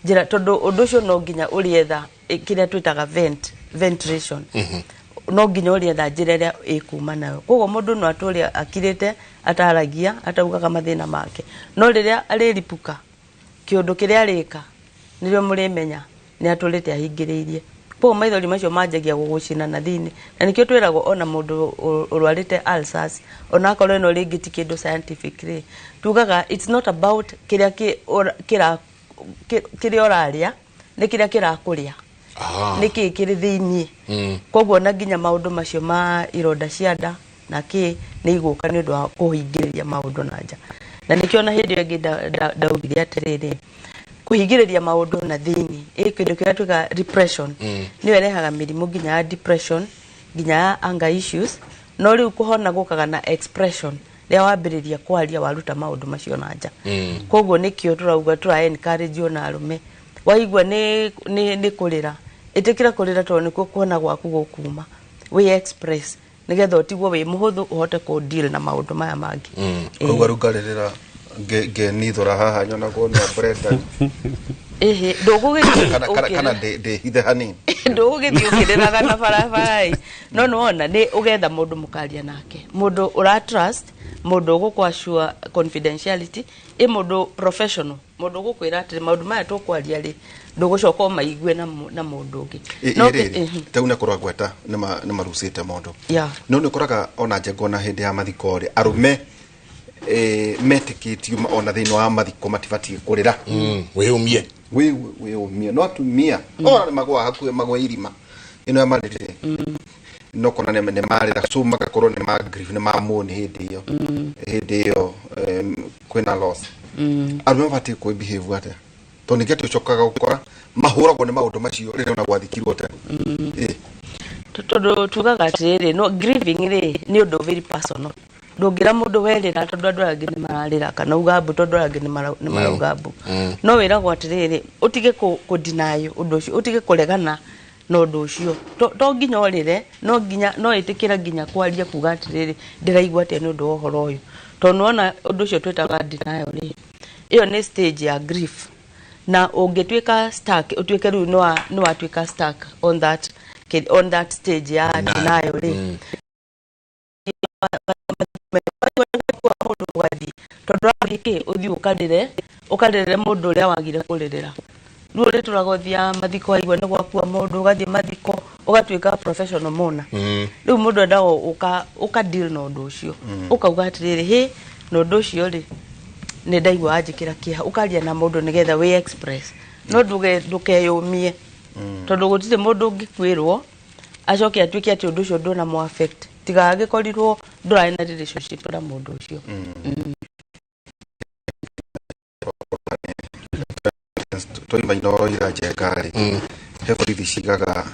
njĩra tondũ ũndũ ũcio no nginya ũrĩetha kĩrĩa twĩtaga ventilation. No nginya ũrĩetha njĩra ĩrĩa ĩkuma nayo. Koguo mũndũ no atũre akirĩte, ataragia, ataugaga mathĩna make. No rĩrĩa arĩripũka, kĩũndũ kĩrĩa arĩka, nĩrĩo mũrĩmenya nĩ atũrĩte ahingĩrĩirie. Koguo maithori macio manjagia gũgũcina na thĩinĩ. Na nĩkĩo twĩragwo ona mũndũ ũrwarĩte ulcers, ona akorwo ĩno rĩngĩ ti kĩndũ scientific rĩ, tugaga it's not about kĩrĩa kĩrĩa ũrarĩa, nĩ kĩrĩa kĩrakũrĩa. Nĩ kĩĩ kĩrĩ thĩinĩ. Koguo na nginya maũndũ macio ma ironda cia nda na kĩ nĩ igũka nĩ ũndũ wa kũhingĩrĩria maũndũ na nja. Na nĩkĩo na hĩndĩ ĩyo ĩngĩ ndaugire atĩrĩrĩ, kũhingĩrĩria maũndũ na thĩinĩ, ĩ kĩndũ kĩrĩa twĩkaga repression, nĩyo ĩrehaga mĩrimũ nginya ya depression, nginya ya anger issues. No rĩu kũhona gũkaga na expression, rĩrĩa wambĩrĩria kwaria waruta maũndũ macio na nja. Koguo nĩkĩo tũrauga tũra encourage ona arũme, waigua nĩ kũrĩra, ĩtĩkĩra kũrĩra tondũ nĩkuo kuona gwaku gũkuma, wĩ express nĩgetha ũtigwo wĩ mũhũthũ ũhote kũ deal na maũndũ maya mangĩ. Koguo rĩu ngarĩrĩra ngenithũra haha nyonagwo nĩ Brenda. Ĩhĩ, ndũgũgĩthiĩ kana ndĩhithe hanini. Ndũgũgĩthiĩ ũkĩrĩraga na barabara ĩ. No nĩwona nĩ ũgetha mũndũ mũkaria nake, mũndũ ũra trust, mũndũ ũgũkũ assure confidentiality, ĩ mũndũ professional, mũndũ ũgũkwĩra atĩrĩ maũndũ maya tũkwaria rĩ, ndũgũcoka ũmaigue na mũndũ ũngĩ. No rĩu nĩ akorwo agweta nĩ marucĩte mũndũ. No nĩ ũkoraga ona njengo na hĩndĩ ya mathiko rĩ, arũme metĩkĩtio ona thĩinĩ wa mathiko matibatiĩ kũrĩra. Wĩyũmie. Wĩyũmie. No atumia ona nĩ magũaga hakuhĩ magũe irima. Ĩno ya marĩrĩ. No kona nĩ marĩra, so magakorwo nĩ ma grief, nĩ ma mourn hĩndĩ ĩyo. Hĩndĩ ĩyo kwĩna loss. Arũme mabatiĩ kwĩ behave atĩa? Tondũ ningĩ tũcokaga gũkora mahũragwo nĩ maũndũ macio rĩrĩa ona gwathikirwo tene. Tondũ tugaga atĩrĩrĩ, no grieving rĩ nĩ ũndũ very personal. Ndũngĩra mũndũ werĩra tondũ andũ arĩa angĩ nĩ mararĩra, kana uga mbu tondũ arĩa angĩ nĩ marauga mbu. No wĩragwo atĩrĩrĩ, ũtige kũ deny ũndũ ũcio, ũtige kũregana na ũndũ ũcio. To nginya ũrĩre, no nginya no ĩtĩkĩra nginya kwaria kuga atĩrĩrĩ, ndĩraigua atĩa nĩ ũndũ wa ũhoro ũyũ. Tondũ nĩwona ũndũ ũcio twĩtaga denial rĩ, ĩyo nĩ stage ya grief. Na ũngĩtuĩka stuck, ũtuĩke rĩu nĩ watuĩka stuck on that stage ya denial rĩ. Tondũ ũrathiĩ kĩ, ũthiĩ ũkarĩre mũndũ ũrĩa wagire kũrĩrĩra. Rĩu ũrĩa tũraga ũthiaga mathiko, waigua nĩ gwakua mũndũ, ũgathiĩ mathiko, ũgatuĩka professional mourner. Rĩu mũndũ endaga ũka deal na ũndũ ũcio. Ũkauga atĩrĩrĩ, hĩ, na ũndũ ũcio rĩ, nĩ ndaigua wanjĩkĩra kĩeha. Ũkaria na mũndũ nĩgetha wĩ express. No ndũkeyũmie. Tondũ gũtirĩ mũndũ ũngĩkuĩrwo, acoke atuĩke atĩ ũndũ ũcio ndũnamũ affect. Tiga angĩkorirwo ndũrarĩ na relationship na mũndũ ũcio. Twaima Inooro ira Njenga rĩ, he borithi cigaga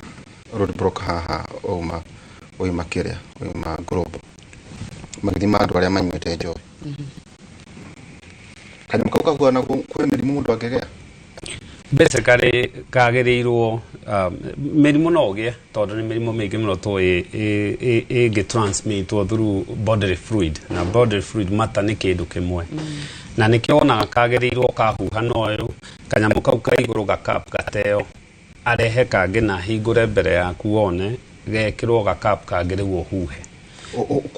roadblock haha ũima kĩrĩa, ũima Global. Magĩthima andũ arĩa manyuĩte njohi. Kanyamũ kau kahuana kwĩ mĩrimũ mũndũ angĩgĩa? Basically kagĩrĩirwo mĩrimũ no ũgĩe tondũ nĩ mĩrimũ mĩingĩ mũno tũĩ ĩngĩ transmitwo through bodily fluid, na bodily fluid mata nĩ kĩndũ kĩmwe. Na nĩkĩo wonaga kagĩrĩirwo kahuha na ũyũ, kanyamũ kau ka igũrũ gakap gateo, arehe kangĩ na hingũre mbere yaku wone, gekĩrwo gakap kangĩ rĩu ũhuhe.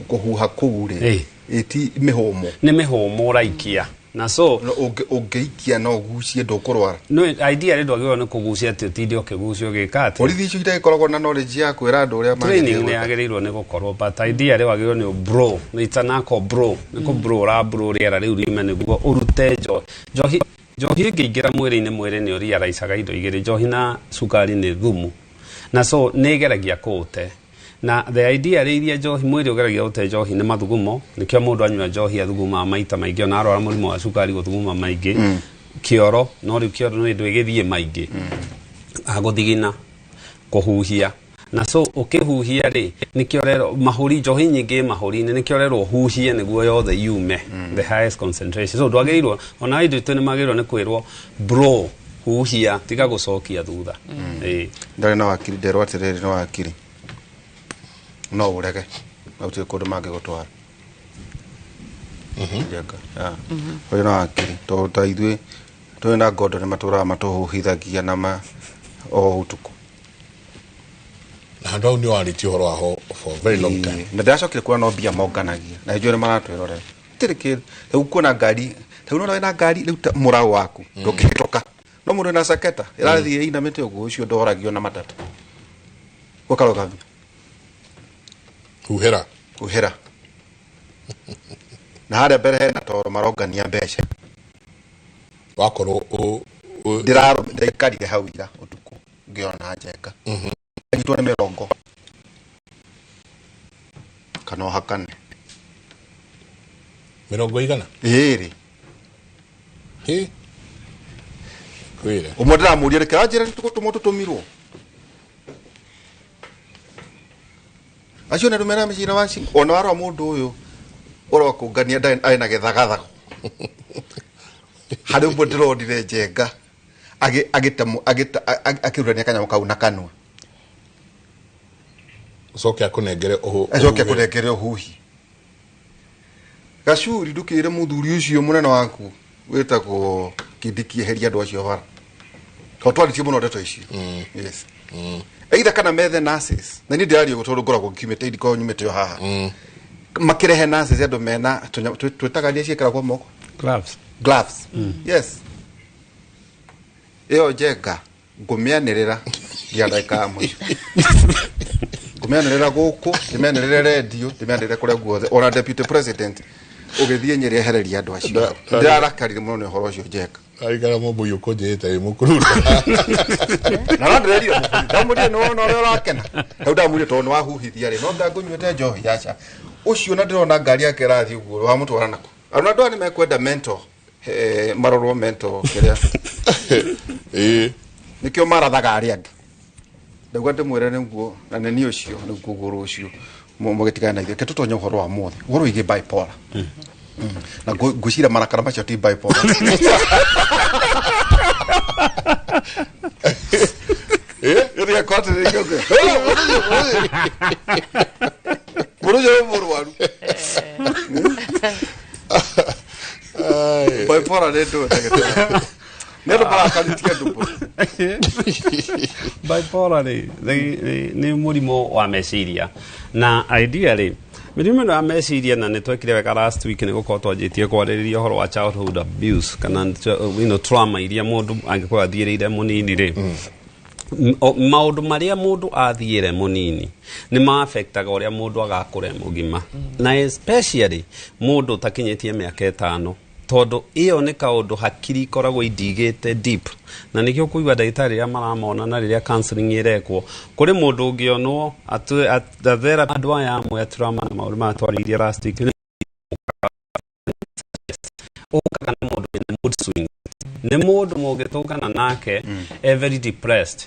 Kũhuha kũu rĩ ĩti mĩhũmũ. Nĩ mĩhũmũ ũraikia. Na so ũngĩikia no ũgucie ndũkũrwara. No idea rĩ ndwagĩrĩirwo nĩ kũgucia atĩ ũtinde ũkĩgucia ũgĩka atĩ. Borithi icio itagĩkoragwo na knowledge ya kwĩra andũ ũrĩa training nĩ yagĩrĩirwo nĩ gũkorwo, but idea rĩ wagĩrĩirwo nĩ bro nĩ itanako bro nĩ kũ bro ra bro rĩera rĩu riume nĩguo ũrute njohi. Njohi ĩngĩingĩra mwĩrĩ-inĩ, mwĩrĩ nĩ ũriaraicaga indo igĩrĩ, njohi na cukari nĩ thumu, na so nĩ ĩgeragia kũũte. Na the idea rĩ iria njohi mwĩrĩ ũgeragia gũte njohi nĩ mathugumo, nĩkĩo mũndũ anyua njohi athugumaga maita maingĩ, ona arwara mũrimũ wa cukari gũthuguma maingĩ. Kĩoro, no rĩu kĩoro nĩ ndũ ĩgĩthiĩ maingĩ, agũthigina, kũhuhia. Na so ũkĩhuhia rĩ nĩkĩo rero mahũri, njohi nyingĩ mahũri-inĩ, nĩkĩo rero ũhuhie nĩguo yothe yume, the highest concentration. So ndwagĩrĩirwo, ona ithuĩ nĩ magĩrĩirwo nĩ kwĩrwo bro huhia, tiga gũcokia thutha. Ndarĩ na wakiri nderwo atĩrĩrĩ, nĩ wakiri no ũrege na gũtirĩ kũndũ mangĩgũtwara. Ũrĩ na wakiri tondũ ta ithuĩ tũrĩ na ngondo nĩ matũraga matũhuhithagia na ma o ũtukũ. Na handũ hau nĩ warĩtie ũhoro waho for a very long time. Na ndĩracokire kuona no mbia monganagia na njũĩ nĩ maratwĩrorera gũtirĩ kĩndũ. Rĩu kuona ngari, rĩu nona wĩna ngari rĩu mũraũ waku ndũngĩhĩtũka, no mũndũ wĩna caketa ĩrathiĩ ĩinamĩte ũguo, ũcio ndoragio na matatũ ũkarũgamia. Huhĩra. Huhĩra. Na harĩa mbere hena toro marongania mbeca. Wakorwo ndĩraikarire hau ira ũtukũ ngĩona njenga. Anyitwo nĩ mĩrongo kana ũhakane. Mĩrongo igana? Ĩrĩ. Hĩ. Kwĩre. Ũmwe ndĩramũria reke anjĩre nĩ tũgũtũmwo tũtũmirwo. Acio nĩ andũ mena mĩciĩ na waci, ona warora mũndũ ũyũ ũrokũngania arĩ na gĩthagathago. Harĩ ũmwe ndĩronire njenga akĩrurania kanyamũ kau na kanua. Ũcoke akũnengere Acoke akũnengere ũhuhi. Gacuri ndũkĩre mũthuri ũcio mũnene waku wĩtagwo Kindiki eheria andũ acio bara. Tondũ twarĩtie mũno ndeto icio. Yes. Either kana methe nurses. Na niĩ ndĩraria ũguo tondũ ngoragwo ngiumĩte ndikoragwo nyumĩte o haha. Makĩrehe nurses andũ mena twĩtaga iria ciĩkĩragwo moko. Gloves. Gloves. Yes. Ĩyo njenga ngũmĩanĩrĩra nginya ndagĩka ya mũico. Ngũmĩanĩrĩra gũkũ, ndĩmĩanĩrĩre redio, ndĩmĩanĩrĩre kũrĩa guothe. Ona deputy president ũgĩthiĩ Nyĩrĩ ehereria andũ acio. Ndĩrarakarire mũno nĩ ũhoro ũcio njenga. Arikara mũmbũi ũkũnjĩte wĩ mũkũrũ. Na no ndĩrerire mũbũri. Ndamũrire nĩ wona ũrĩa ũrakena. Rĩu ndamũrire tondũ nĩ wahuhithia rĩ, no ndangũnyuĩte njohi aca. Ũcio na ndĩrona ngari yake ĩrathiĩ ũguo, wamũtwara nakũ? Ona andũ aya nĩ mekwenda mentor, marorwo mentor kĩrĩa. Nĩkĩo marathaga arĩa angĩ. Ndauga ndĩmwĩre nĩguo, na nĩ niĩ ũcio, nĩguo ũguo rũciũ. Mũgĩtigane na ithuĩ. Reke tũtonye ũhoro wa mothe. Ũhoro wĩgiĩ bipolar. Na ngwĩciria marakara macio ti bipolar. Mũndũ ũcio nĩ mũrwaru. Bipolar nĩ ndũĩ ndagĩtarĩ. Nĩ andũ marakarĩtie andũ mũno. Bipolar nĩ mũrimũ wa meciria. Na ideally mĩrimũ ĩno ya meciria, na nĩ twekire wega last week nĩ gũkorwo twanjĩtie kwarĩrĩria ũhoro wa childhood abuse kana trauma iria mũndũ angĩkorwo athiĩrĩire mũnini rĩ. Maũndũ marĩa mũndũ athiĩre mũnini nĩ ma-affectaga ũrĩa mũndũ agakũra mũgima, na especially mũndũ ũtakinyĩtie mĩaka 5, tondũ ĩyo nĩ kaũndũ hakiri ikoragwo indigĩte deep, na nĩkĩo kũigua ndagĩtarĩ rĩrĩa maramona na rĩrĩa counseling ĩrekwo kũrĩ mũndũ ũngĩonwo therapy andũ aya amwe a trauma na maũndũ maya twarĩirie last week, ũkaga nĩ mũndũ wĩna mood swing, nĩ mũndũ mũngĩtũngana nake e very depressed,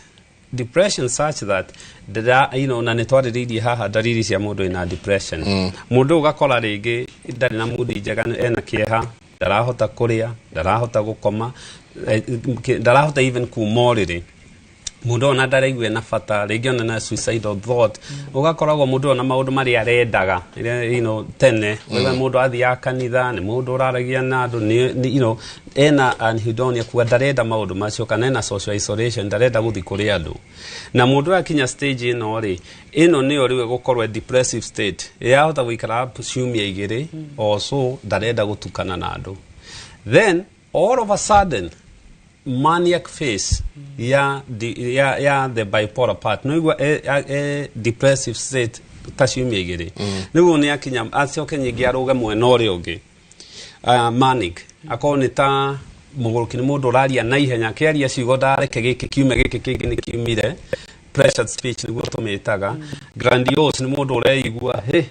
depression such that ndĩra, na nĩ twarĩrĩirie haha ndariri cia mũndũ wĩna depression. Mũndũ ũgakora rĩngĩ ndarĩ na mood njega, ena kĩeha, ndarahota kũrĩa, ndarahota gũkoma, ndarahota even kuma ũrĩrĩ. Mundu ona ndaraigua na bata rĩngĩ, ona na suicidal thought, ũgakoragwo mũndũ ona maũndũ marĩa arendaga tene mm. Mũndũ athiaga kanitha, nĩ mũndũ ũraragia na andũ, ena anhedonia, kuga ndarenda maũndũ macio, kana ena social isolation, ndarenda gũthiĩ kũrĩ andũ. Na mũndũ akinya stage ĩno rĩ, ĩno nĩyo rĩu ĩgũkorwo depressive state, yahota gũikara up ciumia 2 or so, ndarenda gũtukana na andũ. Then all of a sudden maniac phase ya the bipolar part, no igua e depressive state ta ciumia 2, nĩguo nĩ akinya acoke nyingĩ arũge mwena ũrĩa ũngĩ, manic, akorwo nĩ ta mũgũrũki, nĩ mũndũ ũraria na ihenya, akĩaria ciugo ndareke gĩkĩ kiume, gĩkĩ kĩngĩ nĩ kiumire, pressured speech nĩguo tũmĩtaga. Grandiose, nĩ mũndũ ũreigua hey,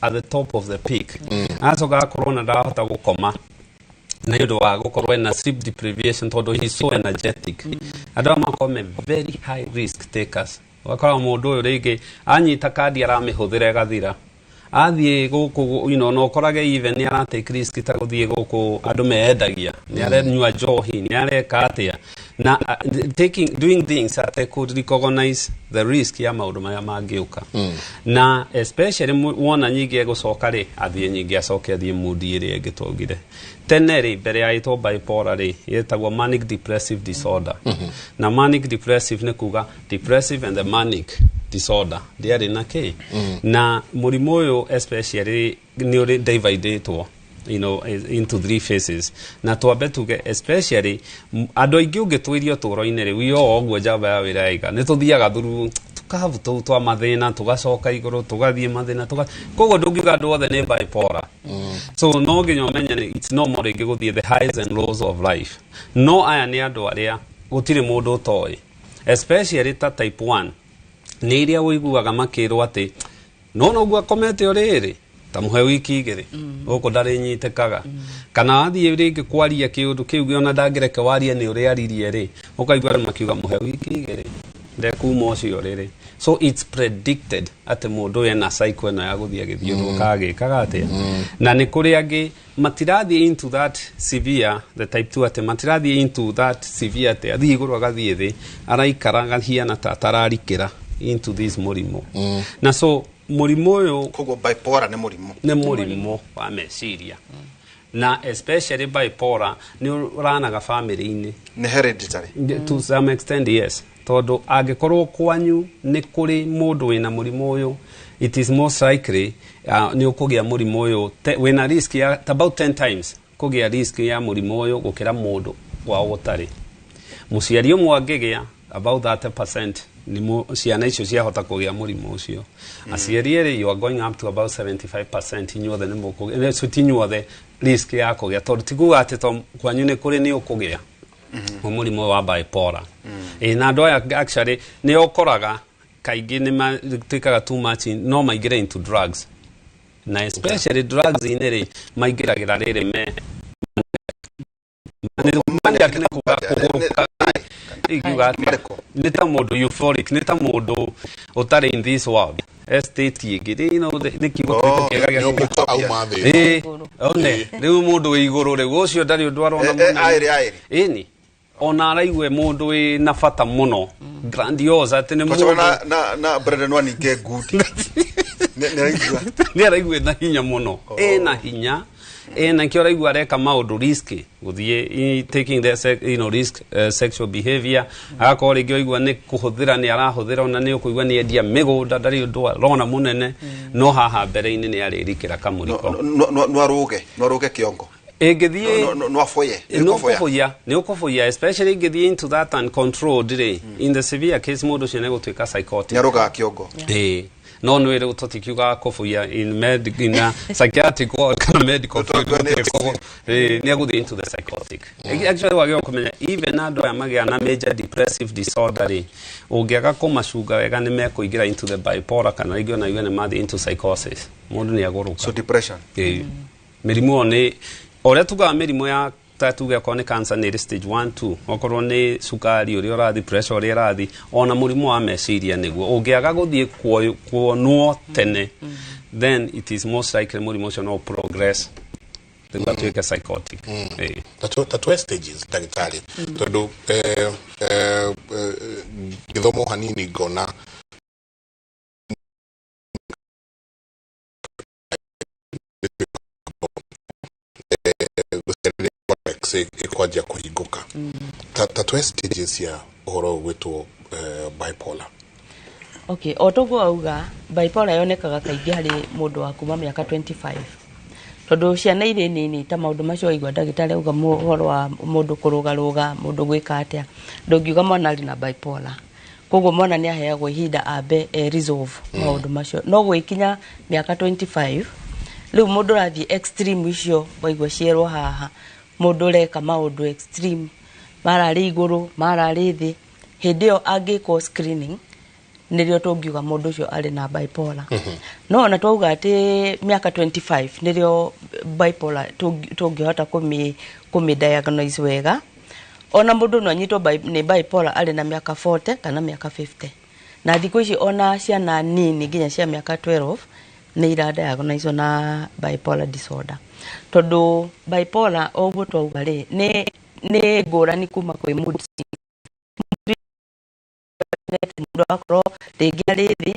at the top of the peak. Acoka akorwo na ndarahota gũkoma nĩ ũndũ wa gũkorwo ena sleep deprivation, tondũ he's so energetic. Andũ aya makorwo me very high risk takers. Ũgakora mũndũ ũyũ rĩngĩ anyita kandi aramĩhũthĩra ĩgathira, athiĩ gũkũ na ũkorage even nĩ aratake risk ta gũthiĩ gũkũ andũ meendagia, nĩ arenyua njohi, nĩ areka atĩa, na taking doing things that could recognize the risk ya maũndũ marĩa mangĩũka. Na especially wona nyingĩ egũcoka rĩ, athiĩ nyingĩ acoke athiĩ mood ĩrĩa ĩngĩ twaugire tene rĩ, mbere ya ĩtwo bipolar rĩ, ĩtagwo manic depressive disorder. Na manic depressive nĩ kuga depressive and the manic disorder, ndĩarĩ na kĩ. Na mũrimũ ũyũ especially nĩ ũrĩ dividĩtwo into three phases. Na twambe tuge especially andũ aingĩ ũngĩtwĩria ũtũũro-inĩ rĩ, wio ũguo njamba ya wĩra yaiga, nĩ tũthiaga through tũkabu tũu twa mathĩna, tũgacoka igũrũ, tũgathiĩ mathĩna, tuga koguo ndũngiuga andũ othe nĩ bipolar. So no nginya ũmenye nĩ it's normal rĩngĩ gũthiĩ the highs and lows of life. No aya nĩ andũ arĩa gũtirĩ mũndũ ũtoĩ, especially ta type 1, nĩ iria ũiguaga makĩrwo atĩ no noguo akomete ũrĩrĩ, ta mũhe wiki 2 gũkũ ndarĩnyitĩkaga, kana wathiĩ rĩngĩ kwaria kĩũndũ kĩu ona ndangĩreke warie nĩ ũrĩa aririe rĩ, ũkaigua andũ makiuga mũhe wiki 2 ndekuma ũcio rĩrĩ. So it's predicted atĩ mũndũ ũyũ ena cycle ĩno ya gũthiĩ agĩthiũrũrũka agĩkaga atĩa. Na nĩ kũrĩ angĩ matirathiĩ into that severe, the type 2, atĩ matirathiĩ into that severe, atĩ athiĩ igũrũ agathiĩ thĩ, araikara agahiana ta atararikĩra into this mũrimũ. Na so mũrimũ ũyũ, koguo bipolar nĩ mũrimũ? Nĩ mũrimũ wa meciria, na especially bipolar nĩ ũranaga family-inĩ. Nĩ hereditary? To some extent, yes, tondũ angĩkorwo kwanyu nĩ kũrĩ mũndũ wĩna mũrimũ ũyũ, it is most likely nĩ ũkũgĩa mũrimũ ũyũ. Wĩna risk ya about 10 times kũgĩa risk ya mũrimũ ũyũ gũkĩra mũndũ wao gũtarĩ. Mũciari ũmwe angĩgĩa, about 30% nĩ ciana icio ciahota kũgĩa mũrimũ ũcio. Aciari erĩ, you are going up to about 75%, inyuothe nĩ mũkũgĩa. So ti inyuothe risk ya kũgĩa, tondũ ti kuga atĩ to kwanyu nĩ kũrĩ nĩ ũkũgĩa mũrimũ wa bipolar. Ĩ na andũ aya actually nĩ ũkoraga kaingĩ nĩ matuĩkaga too much no maingĩre into drugs, na especially drugs inĩ rĩ, maingĩragĩra rĩrĩ me maniac, nĩ kuga kũgũrũka, ingiuga atĩa, nĩ ta mũndũ euphoric, nĩ ta mũndũ ũtarĩ in this world, estate ĩngĩ, nĩ kiugo kĩrĩkũ kĩega gĩa Auma thĩ. Ĩ one rĩu mũndũ wĩ igũrũ rĩu ũcio ndarĩ ũndũ arona mũnene. Aĩrĩ aĩrĩ. Ĩni ona araigua mũndũ wĩ na bata mũno, grandiose, atĩ nĩ Twacoka mũndũ na Brendan Wanike ngundi nĩ araigua. Nĩ araigua na hinya mũno, ĩna hinya, ĩna kĩo araigua areka maũndũ risky, gũthiĩ taking the risk sexual behavior, agakorwo rĩngĩ oigua nĩ kũhũthĩra, nĩ arahũthĩra, ona nĩ ũkũigua nĩ endia mĩgũnda, ndarĩ ũndũ arona mũnene, no haha mbere-inĩ nĩ arĩrikĩra kamũriko. No arũge kĩongo. Ĩngĩthiĩ No aboye. Nĩ ũkũbũya, nĩ ũkũbũya, especially ĩngĩthiĩ into that uncontrolled rĩ, in the severe case mũndũ ũcio nĩ egũtuĩka psychotic. Nĩ arũgaga kĩongo. Ĩĩ, no nĩ rĩu tũtikiugaga kũbuia in a psychiatric ward kana medical field, nĩ egũthiĩ into the psychotic. Actually wagĩrĩirwo kũmenya even andũ aya magĩa na major depressive disorder rĩ, ũngĩaga kũmacunga wega nĩ mekũingĩra into the bipolar, kana rĩngĩ ona igue nĩ mathiĩ into psychosis, mũndũ nĩ agũrũka. So depression. Ĩĩ, mĩrimũ ĩyo nĩ o ũrĩa tugaga mĩrimũ ya ta tuge okorwo nĩ cancer nĩ ĩrĩ stage 1 2, okorwo nĩ cukari ũrĩa ũrathiĩ, pressure ũrĩa ĩrathiĩ, ona mũrimũ wa meciria nĩguo ũngĩaga gũthiĩ kuonwo tene, then it is most likely mũrimũ ũcio no progress. Rĩu atuĩke psychotic. Ĩĩ. Ta twe stages, ndagĩtarĩ, tondũ ngĩthoma o hanini ngona gũcereria cortex ĩkwanjia kũhingũka. Ta twe stages cia ũhoro ũyũ gwĩtwo bipolar. Okay, o toguo auga, bipolar yonekaga kaingĩ harĩ mũndũ wa kuma mĩaka 25, tondũ ciana irĩ nini ta maũndũ macio waigua ndagĩtarĩ auga, ũhoro wa mũndũ kũrũgarũga, mũndũ gwĩka atĩa, ndũngiuga mwana arĩ na bipolar. Koguo mwana nĩ aheagwo ihinda ambe e resolve maũndũ macio. No gwĩkinya mĩaka 25 rĩu, mũndũ ũrathiĩ extreme icio waigua cierwo haha, mũndũ ũreka maũndũ extreme, mararĩ igũrũ, mararĩ thĩ, hĩndĩ ĩyo angĩkwo screening nĩrĩo tũngiuga mũndũ ũcio arĩ na bipolar. No ona twauga atĩ mĩaka 25 nĩrĩo bipolar tũngĩhota kũmĩ diagnose wega, ona mũndũ no anyitwo nĩ bipolar arĩ na mĩaka 40 kana mĩaka 50. Na thikũ ici ona ciana nini nginya cia mĩaka 12 nĩ ira diagnose na bipolar disorder, tondũ bipolar, o ũguo twauga rĩ, nĩ ngũrani kuma kwĩ mood swing. Mũndũ agakorwo rĩngĩ arĩ thĩ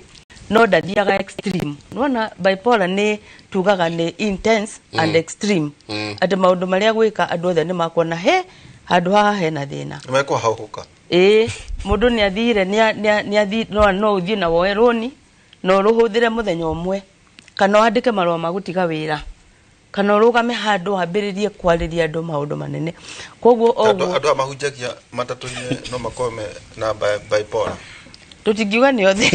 no ndathiaga extreme. Nĩwona bipolar nĩ tugaga nĩ intense and extreme, atĩ maũndũ marĩa gwĩka andũ othe nĩ makuona he handũ haha hena thĩna. Nĩ mekũhahũka. Ĩĩ, mũndũ nĩ athire nĩ athi no ũthiĩ na woe rũni na ũrũhũthĩre mũthenya ũmwe, kana wandĩke marũa ma gũtiga wĩra, kana ũrũgame handũ wambĩrĩrie kwarĩria andũ maũndũ manene. Koguo andũ ũguo andũ aya mahunjagia matatũ-inĩ no makorwo me na bipolar? Tũtingiuga nĩ othe,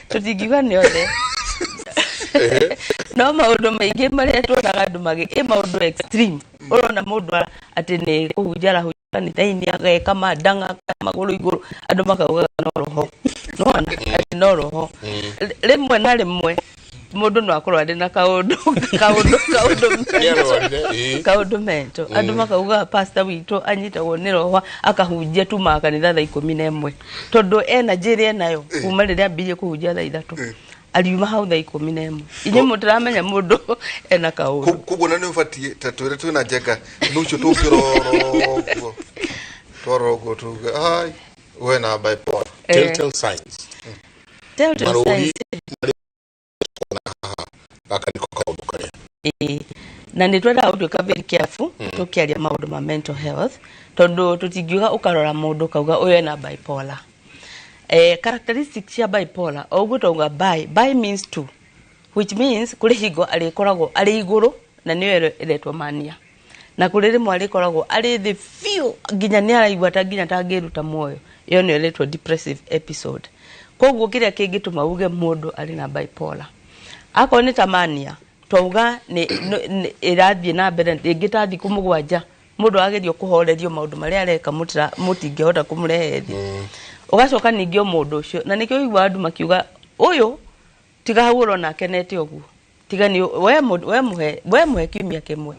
tũtingiuga nĩ othe, no maũndũ maingĩ marĩa tuonaga andũ magĩ ĩ maũndũ extreme, ũrona mũndũ atĩ nĩ kũhunjia arahunjia kanitha-inĩ, ageka mandanga magũrũ igũrũ, andũ makaugaga no roho, nĩwona atĩ no roho. Rĩmwe na rĩmwe mũndũ no akorwo arĩ na kaũndũ Nĩarwarire, ĩĩ. kaũndũ mento, andũ makauga pastor witũ anyitagwo nĩ roho, akahunjia tumaga kanitha thaa 11, tondũ ena njĩra enayo kuma rĩrĩa ambirie kũhunjia thaa 3, ariuma hau thaa 11. Inyuĩ mũtiramenya mũndũ ena kaũndũ. Koguo na nĩ ũbatiĩ ta twĩre twĩna njenga nĩ ũcio tũngĩrora ũguo, twarora ũguo tuge ai we na bipolar. Telltale signs. Telltale marũri signs. Marĩa haha gaka nĩko kaũndũ karĩa. Ĩĩ. Na nĩ twendaga gũtuĩka very careful tũkĩaria maũndũ ma mental health, tondũ tũtingiuga ũkarora mũndũ ũkauga ũyũ ena bipolar. Characteristics cia bipolar, o ũguo twauga bi means two, which means kũrĩ hingo arĩkoragwo arĩ igũrũ na nĩyo ĩretwo mania, na kũrĩ rĩmwe arĩkoragwo arĩ thĩ biũ nginya nĩ araigua ta nginya tangĩruta muoyo, ĩyo nĩyo ĩretwo depressive episode. Koguo kĩrĩa kĩngĩtũma uge mũndũ arĩ na bipolar, akorwo nĩ ta mania twauga nĩ ĩrathiĩ na mbere rĩngĩ ta thikũ 7, mũndũ agerio kũhorerio maũndũ marĩa areka mũtingĩhota kũmũrehe thĩ. Ũgacoka ningĩ o mũndũ ũcio, na nĩkĩo ũiguaga andũ makiuga ũyũ tiga hau ũrona akenete ũguo, tiga nĩ we mũhe kiumia kĩmwe,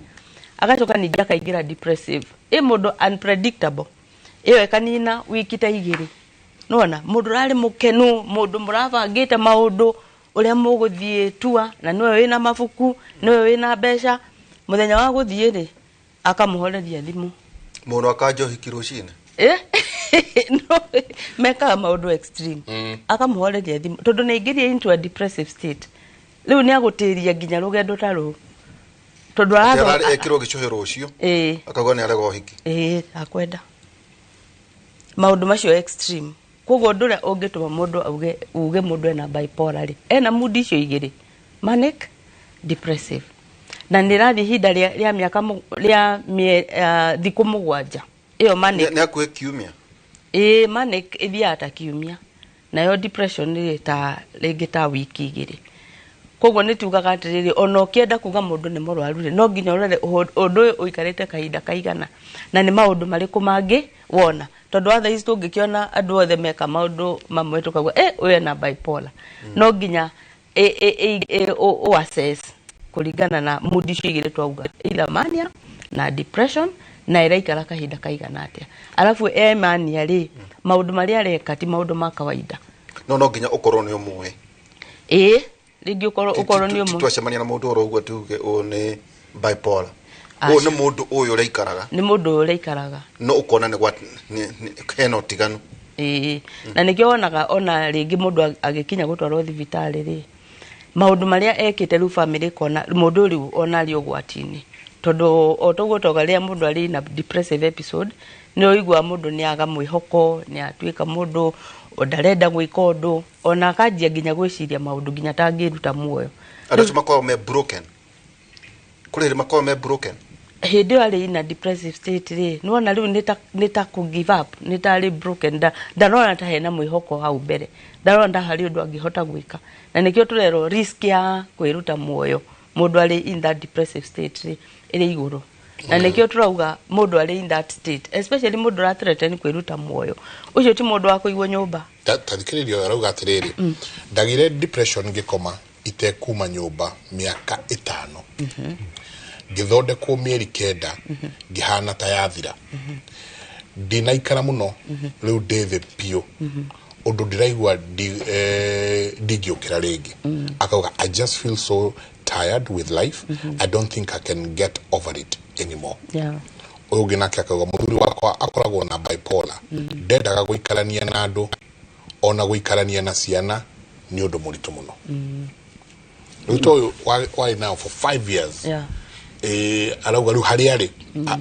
agacoka ningĩ akaingĩra depressive. Ĩ mũndũ unpredictable, ĩyo ĩkanina wiki ta 2. Nĩwona mũndũ ũrarĩ mũkenu, mũndũ mũrabangĩte maũndũ ũrĩa mũgũthiĩ tua, na nĩwe wĩna mabuku, nĩwe wĩna mbeca, mũthenya wa gũthiĩ rĩ, akamũhoreria thimũ. Mũndũ akanja ũhiki rũcinĩ. No, mekaga maũndũ extreme. Akamũhoreria thimũ tondũ nĩ aingĩria into a depressive state, rĩu nĩ agũtĩria nginya rũgendo ta rũu tondũ Atĩ ararĩ ekĩrwo gĩcũhĩ rũciũ, ĩĩ, akauga nĩ arega ũhiki. Ĩĩ, akwenda maũndũ macio extreme. Koguo ũndũ ũrĩa ũngĩtũma mũndũ auge uge mũndũ ena bipolar rĩ, ena mood icio igĩrĩ, manic, depressive, na nĩ ĩrathiĩ ihinda rĩa mĩaka rĩa thikũ 7 ĩyo manic. Nĩ hakuhĩ kiumia. Ĩĩ, manic ĩthiaga ta kiumia, nayo depression rĩ, ta rĩngĩ ta wiki 2. Koguo nĩ tugaga atĩrĩrĩ, ona ũkĩenda kuga mũndũ nĩ mũrwaru rĩ, no nginya ũrore ũndũ ũyũ ũikarĩte kahinda kaigana na nĩ maũndũ marĩkũ mangĩ wona, tondũ wa thaa ici tũngĩkĩona andũ othe meka maũndũ mamwe tũkauga ũyũ ena bipolar, no nginya ũ assess kũringana na mood icio igĩrĩ twauga, either mania na depression, na ĩraikara kahinda kaigana atĩa. Arabu e mania rĩ, maũndũ marĩa areka ti maũndũ ma kawaida. No nginya ũkorwo nĩ ũmũĩ. Ĩĩ. Rĩngĩ ũkorwo nĩ Ti ũmwe. Twacemania na mũndũ oro ũguo tuge ũyũ nĩ bipolar. Aca. Ũyũ nĩ mũndũ ũyũ ũraikaraga. Nĩ mũndũ ũyũ ũraikaraga. No ũkona nĩ gwa hena ũtiganu. Ĩĩ, na nĩkĩo wonaga ona rĩngĩ mũndũ agĩkinya gũtwarwo thibitarĩ rĩ, maũndũ marĩa ekĩte rĩu famĩlĩ ĩkona mũndũ rĩu ona arĩ ũgwati-inĩ, tondũ o toguo toga rĩrĩa mũndũ arĩ na depressive episode, nĩ ũiguaga mũndũ nĩ aga mwĩhoko, nĩ atuĩka mũndũ ndarenda gwĩka ũndũ, ona akanjia nginya gwĩciria maũndũ nginya tangĩruta muoyo. Andũ acio makoragwo me broken, kũrĩ hĩndĩ makoragwo me broken. Hĩndĩ ĩyo arĩ in a depressive state rĩ, nĩwona rĩu nĩ ta kũ give up, nĩ ta arĩ broken, ndarona ta hena mwĩhoko hau mbere, ndarona ta harĩ ũndũ angĩhota gwĩka, na nĩkĩo tũrerwo risk ya kwĩruta muoyo mũndũ arĩ in that depressive state rĩ ĩrĩ igũrũ, na nĩkĩo tũrauga mũndũ arĩ in that state, especially mũndũ ũrathreaten kwĩruta muoyo, ũcio ti mũndũ wa kũigwo nyũmba. Ta thikĩrĩria, ũyũ arauga atĩrĩrĩ, ndagire depression ngĩkoma itekuma nyũmba mĩaka 5, ngĩthondekwo mĩeri 9, ngĩhana ta yathira. Ndinaikara mũno, rĩu ndĩ thĩ biũ ũndũ ndĩraigua ndingĩũkĩra rĩngĩ. Akauga, "I just feel so tired with life. I don't think I can get over it anymore." Ũyũ ũngĩ nake akauga, mũthuri wakwa akoragwo na bipolar, ndendaga gũikarania na andũ, ona gũikarania na ciana nĩ ũndũ mũritũ mũno. Rĩu ta ũyũ warĩ nao for 5 years, arauga rĩu harĩa arĩ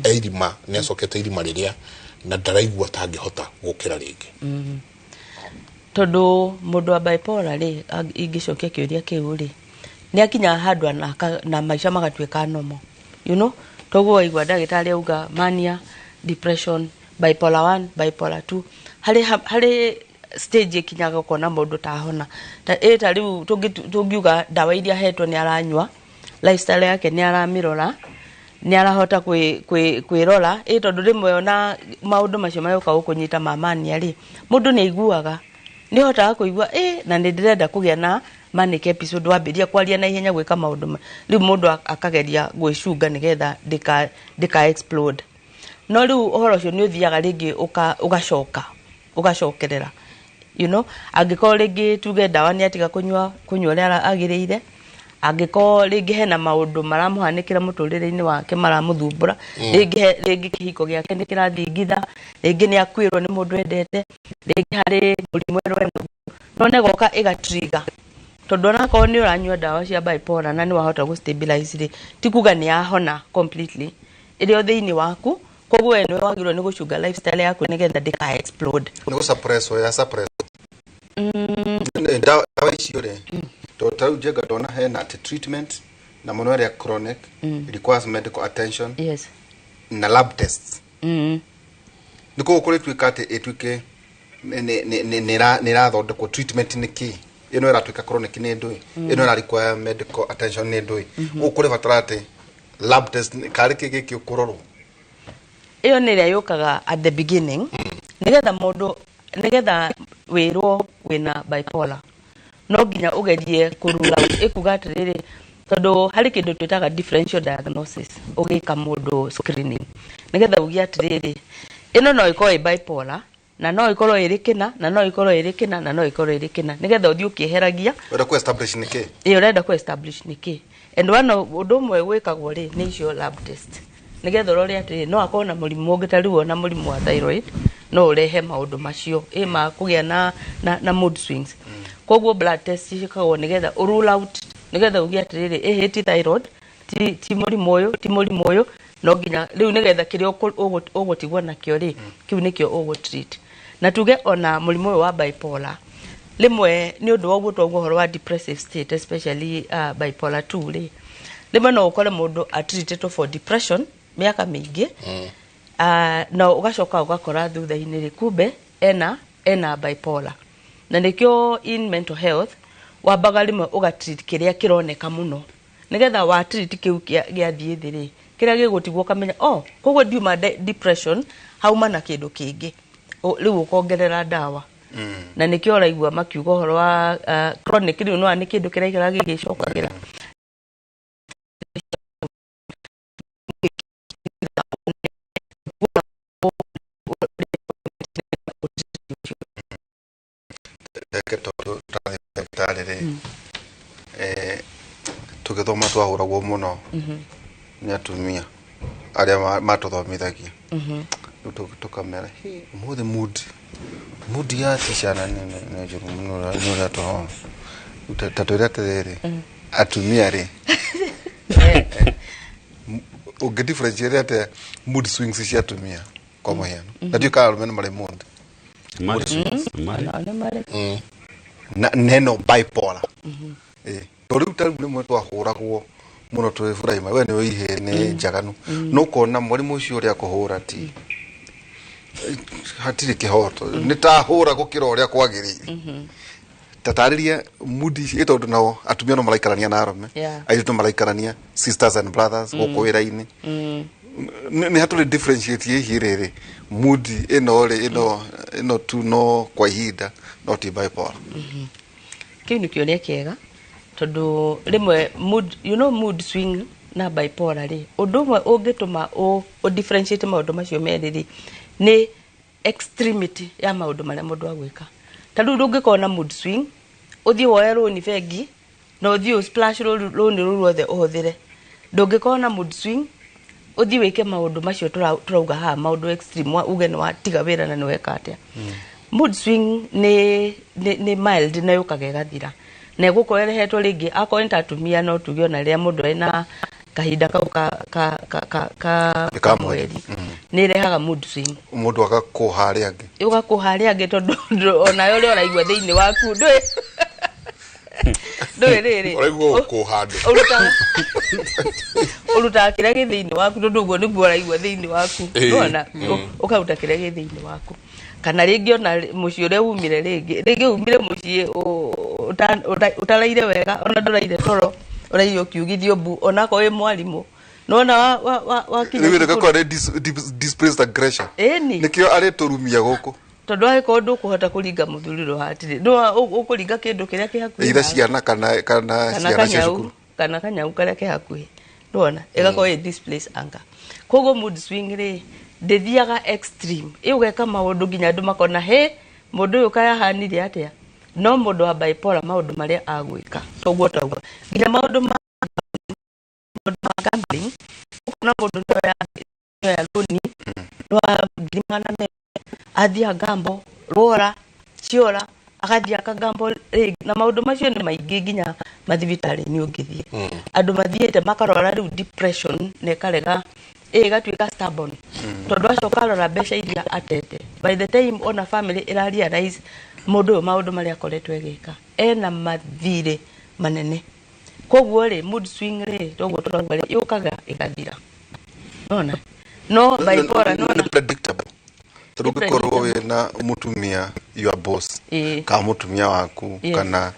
e irima, nĩ acokete irima rĩrĩa na ndaraigua tangĩhota gũkĩra rĩngĩ. Tondũ mũndũ wa bipolar rĩ, ingĩcokia kĩũria kĩu rĩ, nĩ akinyaga handũ na maica magatuĩka normal. Toguo waigua ndagĩtarĩ auga mania, depression, bipolar 1, bipolar 2, harĩ stage ĩkinyaga ũkona mũndũ tahona ta ĩ ta rĩu tũngiuga ndawa iria ahetwo nĩ aranyua, lifestyle yake nĩ aramĩrora, nĩ arahota kwĩrora ĩ, tondũ rĩmwe ona maũndũ macio magĩũka gũkũnyita ma mania rĩ, mũndũ nĩ aiguaga, nĩ hotaga kũigua ĩ na nĩ ndĩrenda kũgĩa na manic episode, wambĩrĩria kwaria na ihenya, gwĩka maũndũ rĩu mũndũ akageria gwĩcunga nĩgetha ndĩka explode. No rĩu ũhoro ũcio nĩ ũthiaga rĩngĩ ũgacoka ũgacokerera, angĩkorwo rĩngĩ tuge ndawa nĩ atiga kũnyua ũrĩa agĩrĩire, angĩkorwo rĩngĩ hena maũndũ maramũhanĩkĩra mũtũrĩre-inĩ wake maramũthumbũra, rĩngĩ kĩhiko gĩake nĩ kĩrathingitha, rĩngĩ nĩ akuĩrwo nĩ mũndũ endete, rĩngĩ harĩ mũrimũ ĩno enaguo, none goka ĩgatrigger, tondũ onakorwo nĩ ũranyua ndawa cia bipolar na nĩ wahota gũ stabilize rĩ, ti kuga nĩ yahona completely, ĩrĩ o thĩinĩ waku. Koguo we nĩwe wagĩrĩirwo nĩ gũcunga lifestyle yaku nĩgetha ndĩka explode. Nĩ gũ suppress ya suppress. Ndawa icio rĩ, tondũ ta rĩu Njenga ndona hena atĩ treatment na mũno ĩrĩa chronic requires medical attention na lab tests. Nĩ koguo kũrĩtuĩka atĩ ĩtuĩke nĩ ĩrathondekwo treatment nĩ kĩ, ĩno ĩratuĩka chronic nĩ ndũĩ, ĩno ĩra require medical attention nĩ ndũĩ, gũkũ kũrĩ batara atĩ lab test karĩ kĩ gĩkĩ ũkũrorwo. Ĩyo nĩ ĩrĩa yũkaga at the beginning, nĩgetha mũndũ, nĩgetha wĩrwo wĩna bipolar, no nginya ũgerie kũrura ĩkuga atĩrĩrĩ, tondũ harĩ kĩndũ twĩtaga differential diagnosis ũgĩka mũndũ screening, nĩgetha uge atĩrĩrĩ, ĩno no ĩkorwo ĩ bipolar na no ĩkorwo ĩrĩ kĩna, na no ĩkorwo ĩrĩ kĩna, na no ĩkorwo ĩrĩ kĩna, nĩgetha ũthiĩ ũkĩeheragia. Ũrenda kũ establish nĩ kĩ. Ĩ, ũrenda kũ establish nĩ kĩ, and one of ũndũ ũmwe gwĩkagwo rĩ nĩ icio lab test, nĩgetha ũrore atĩrĩ, no akorwo na mũrimũ ũngĩ, ta rĩu ona mũrimũ wa thyroid no ũrehe maũndũ macio ĩ ma kũgĩa na mood swings. Koguo blood test ciĩkagwo nĩgetha ũ rule out, nĩgetha uge atĩrĩrĩ, ĩhĩ ti thyroid, ti mũrimũ ũyũ, ti mũrimũ ũyũ, no nginya rĩu nĩgetha kĩrĩa ũgũtigwo nakĩo rĩ, kĩu nĩkĩo ũgũ treat. Na tuge ona mũrimũ ũyũ wa bipolar, rĩmwe nĩ ũndũ wa ũguo twaguo ũhoro wa depressive state, especially bipolar 2 rĩ, rĩmwe no ũkore mũndũ atreatĩtwo for depression mĩaka mĩingĩ, na ũgacoka ũgakora thutha-inĩ rĩ, kumbe ena bipolar. Na nĩkĩo in mental health wambaga rĩmwe ũgatreat kĩrĩa kĩroneka mũno, nĩgetha wa treat kĩu gĩathiĩ thĩ rĩ, kĩrĩa gĩgũtigwo ũkamenya, oh, koguo ndiuma depression, hauma na kĩndũ kĩngĩ. Rĩu ũkongerera ndawa, na nĩkĩo ũraigua makiuga ũhoro wa chronic. Rĩu no nĩ kĩndũ kĩraikara gĩgĩcokagĩra. Reke tondũ tũrathiĩ thibitarĩ rĩ, Tũgĩthoma twahũragwo mũno nĩ atumia arĩa matũthomithagia. Rĩu tũkamera, "Hĩ, ũmũthĩ mood ya teacher na nĩ njũru mũno nĩ ũrĩa tũhoma." Rĩu ta twĩre atĩrĩrĩ, atumia rĩ, ũngĩ differentiate atĩa mood swings cia atumia kwa mũhiano? Na ndiũĩ kana arũme nĩ marĩ mood Marĩ. swings. Marĩ. Nao nĩ marĩ. Na neno bipolar. To rĩu ta rĩu rĩmwe twahũragwo mũno twĩ primary, we nĩ ũihĩ nĩ njaganu, no ũkona mwarimũ ũcio ũrĩa akũhũra ti hatirĩ kĩhoto, nĩ ta hũra gũkĩra ũrĩa kwagĩrĩire. Tatarĩria mood ici, tondũ nao atumia no maraikarania na arũme, airĩtu no maraikarania, sisters and brothers, gũkũ wĩra-inĩ. Nĩ hatũrĩ differentiate hihi rĩrĩ mood ĩno rĩ, ĩno tu no kwa ihinda, no ti bipolar? Kĩu nĩ kĩũria kĩega, tondũ rĩmwe mood, mood swing na bipolar rĩ, ũndũ ũmwe ũngĩtũma ũ differentiate maũndũ macio merĩ rĩ, nĩ extremity ya maũndũ marĩa mũndũ agwĩka. Ta rĩu ndũngĩkorwo na mood swing ũthiĩ woe rũni bengi na ũthiĩ ũ splash rũni rũu ruothe ũhũthĩre. Ndũngĩkorwo na mood swing ũthiĩ wĩke maũndũ macio tũrauga haha, maũndũ extreme, uge nĩ watiga wĩra na nĩ weka atĩa. Mood swing nĩ mild na yũkaga ĩgathira, na ĩgũkorwo ĩrehetwo rĩngĩ akorwo nĩ ta atumia, no tuge ona rĩrĩa mũndũ ena kahinda kau ka Nĩ ka ka mweri. Mweri nĩ ĩrehaga mood swing. Mũndũ agakũha arĩa angĩ. Ũgakũha arĩa angĩ, tondũ onawe ũrĩa ũraigua thĩinĩ waku ndũĩ rĩrĩ. Ũraigua gũkũha andũ. Ũrutaga kĩrĩa gĩ thĩinĩ waku, tondũ ũguo nĩguo ũraigua thĩinĩ waku. Nĩwona? Ũkaruta kĩrĩa gĩ thĩinĩ waku, kana rĩngĩ ona mũciĩ ũrĩa umire, rĩngĩ umire mũciĩ ũtaraire wega, ona ndũraire toro, ũraire ũkiugithio mbu, onakorwo wĩ mwarimũ, nona wakinya Rĩu cukuru. ĩgakorwo nĩ displaced aggression. Ĩni. Nĩkĩo arĩtũrumia gũkũ. Tondũ angĩkorwo ndũkũhota kũringa mũthuri rũhatire, ũkũringa kĩndũ kĩrĩa kĩ hakuhĩ either nawe. Ciana kana kana ciana cia kanyau cukuru. Kana kanyau karĩa ke hakuhĩ, nĩwona ĩgakorwo ĩ displace anger. Koguo mood swing rĩ, ndĩthiaga extreme ĩ ũgeka maũndũ nginya andũ makona, "He, mũndũ ũyũ kayahanire atĩa?" No mũndũ wa bipolar, maũndũ marĩa agwĩka toguo tauga, nginya maũndũ ma gambling, ũkona mũndũ nĩoya rũni rwa 400,000, athiĩ agambo rwora ciora, agathiĩ akagambo rĩngĩ, na maũndũ macio nĩ maingĩ nginya mathibitarĩ-inĩ ũngĩthiĩ, andũ mathiĩte makarwara rĩu depression na ĩkarega, ĩgatuĩka stubborn, tondũ acoka arora mbeca iria atete, by the time ona family ĩra realize mũndũ ũyũ maũndũ marĩa akoretwo agĩka, ena mathirĩ manene. Koguo rĩ, mood swing rĩ, toguo tũrauga rĩ, yũkaga ĩgathira, nona no bipolar nona Nĩ predictable, tondũ Nĩ ũngĩkorwo wĩna mũtumia, your boss, kana mũtumia waku, kana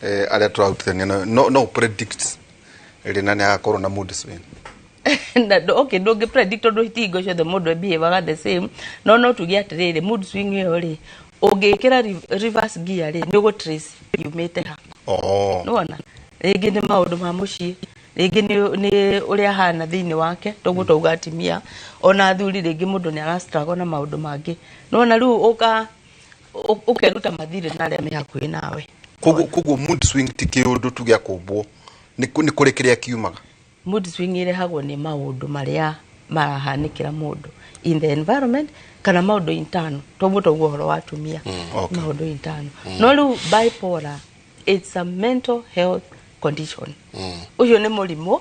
arĩa tũrarutithania nao, no predict rĩna nĩ agakorwo na mood swing. Na okay, ndũngĩ predict, tondũ ti hingo ciothe mũndũ behavior the same, no tuge atĩrĩrĩ, mood swing ĩyo rĩ, ũngĩkĩra reverse gear rĩ, nĩ ũgũ trace yumĩte ha. Nĩwona rĩngĩ nĩ maũndũ ma mũciĩ, rĩngĩ nĩ ũrĩa ahana thĩinĩ wake, toguo twauga atumia, ona athuri, rĩngĩ mũndũ nĩ ara struggle na maũndũ mangĩ, nĩwona rĩu ũkeruta mathirĩ na arĩa me hakuhĩ nawe. Koguo mood swing ti kĩũndũ tu gĩa kũmbwo, nĩ kũrĩ kĩrĩa kiumaga. Mood swing ĩrehagwo nĩ maũndũ marĩa marahanĩkĩra mũndũ in the environment, kana maũndũ internal, toguo toguo ũhoro wa atumia, maũndũ internal. No rĩu bipolar, it's a mental health condition. Ũcio nĩ mũrimũ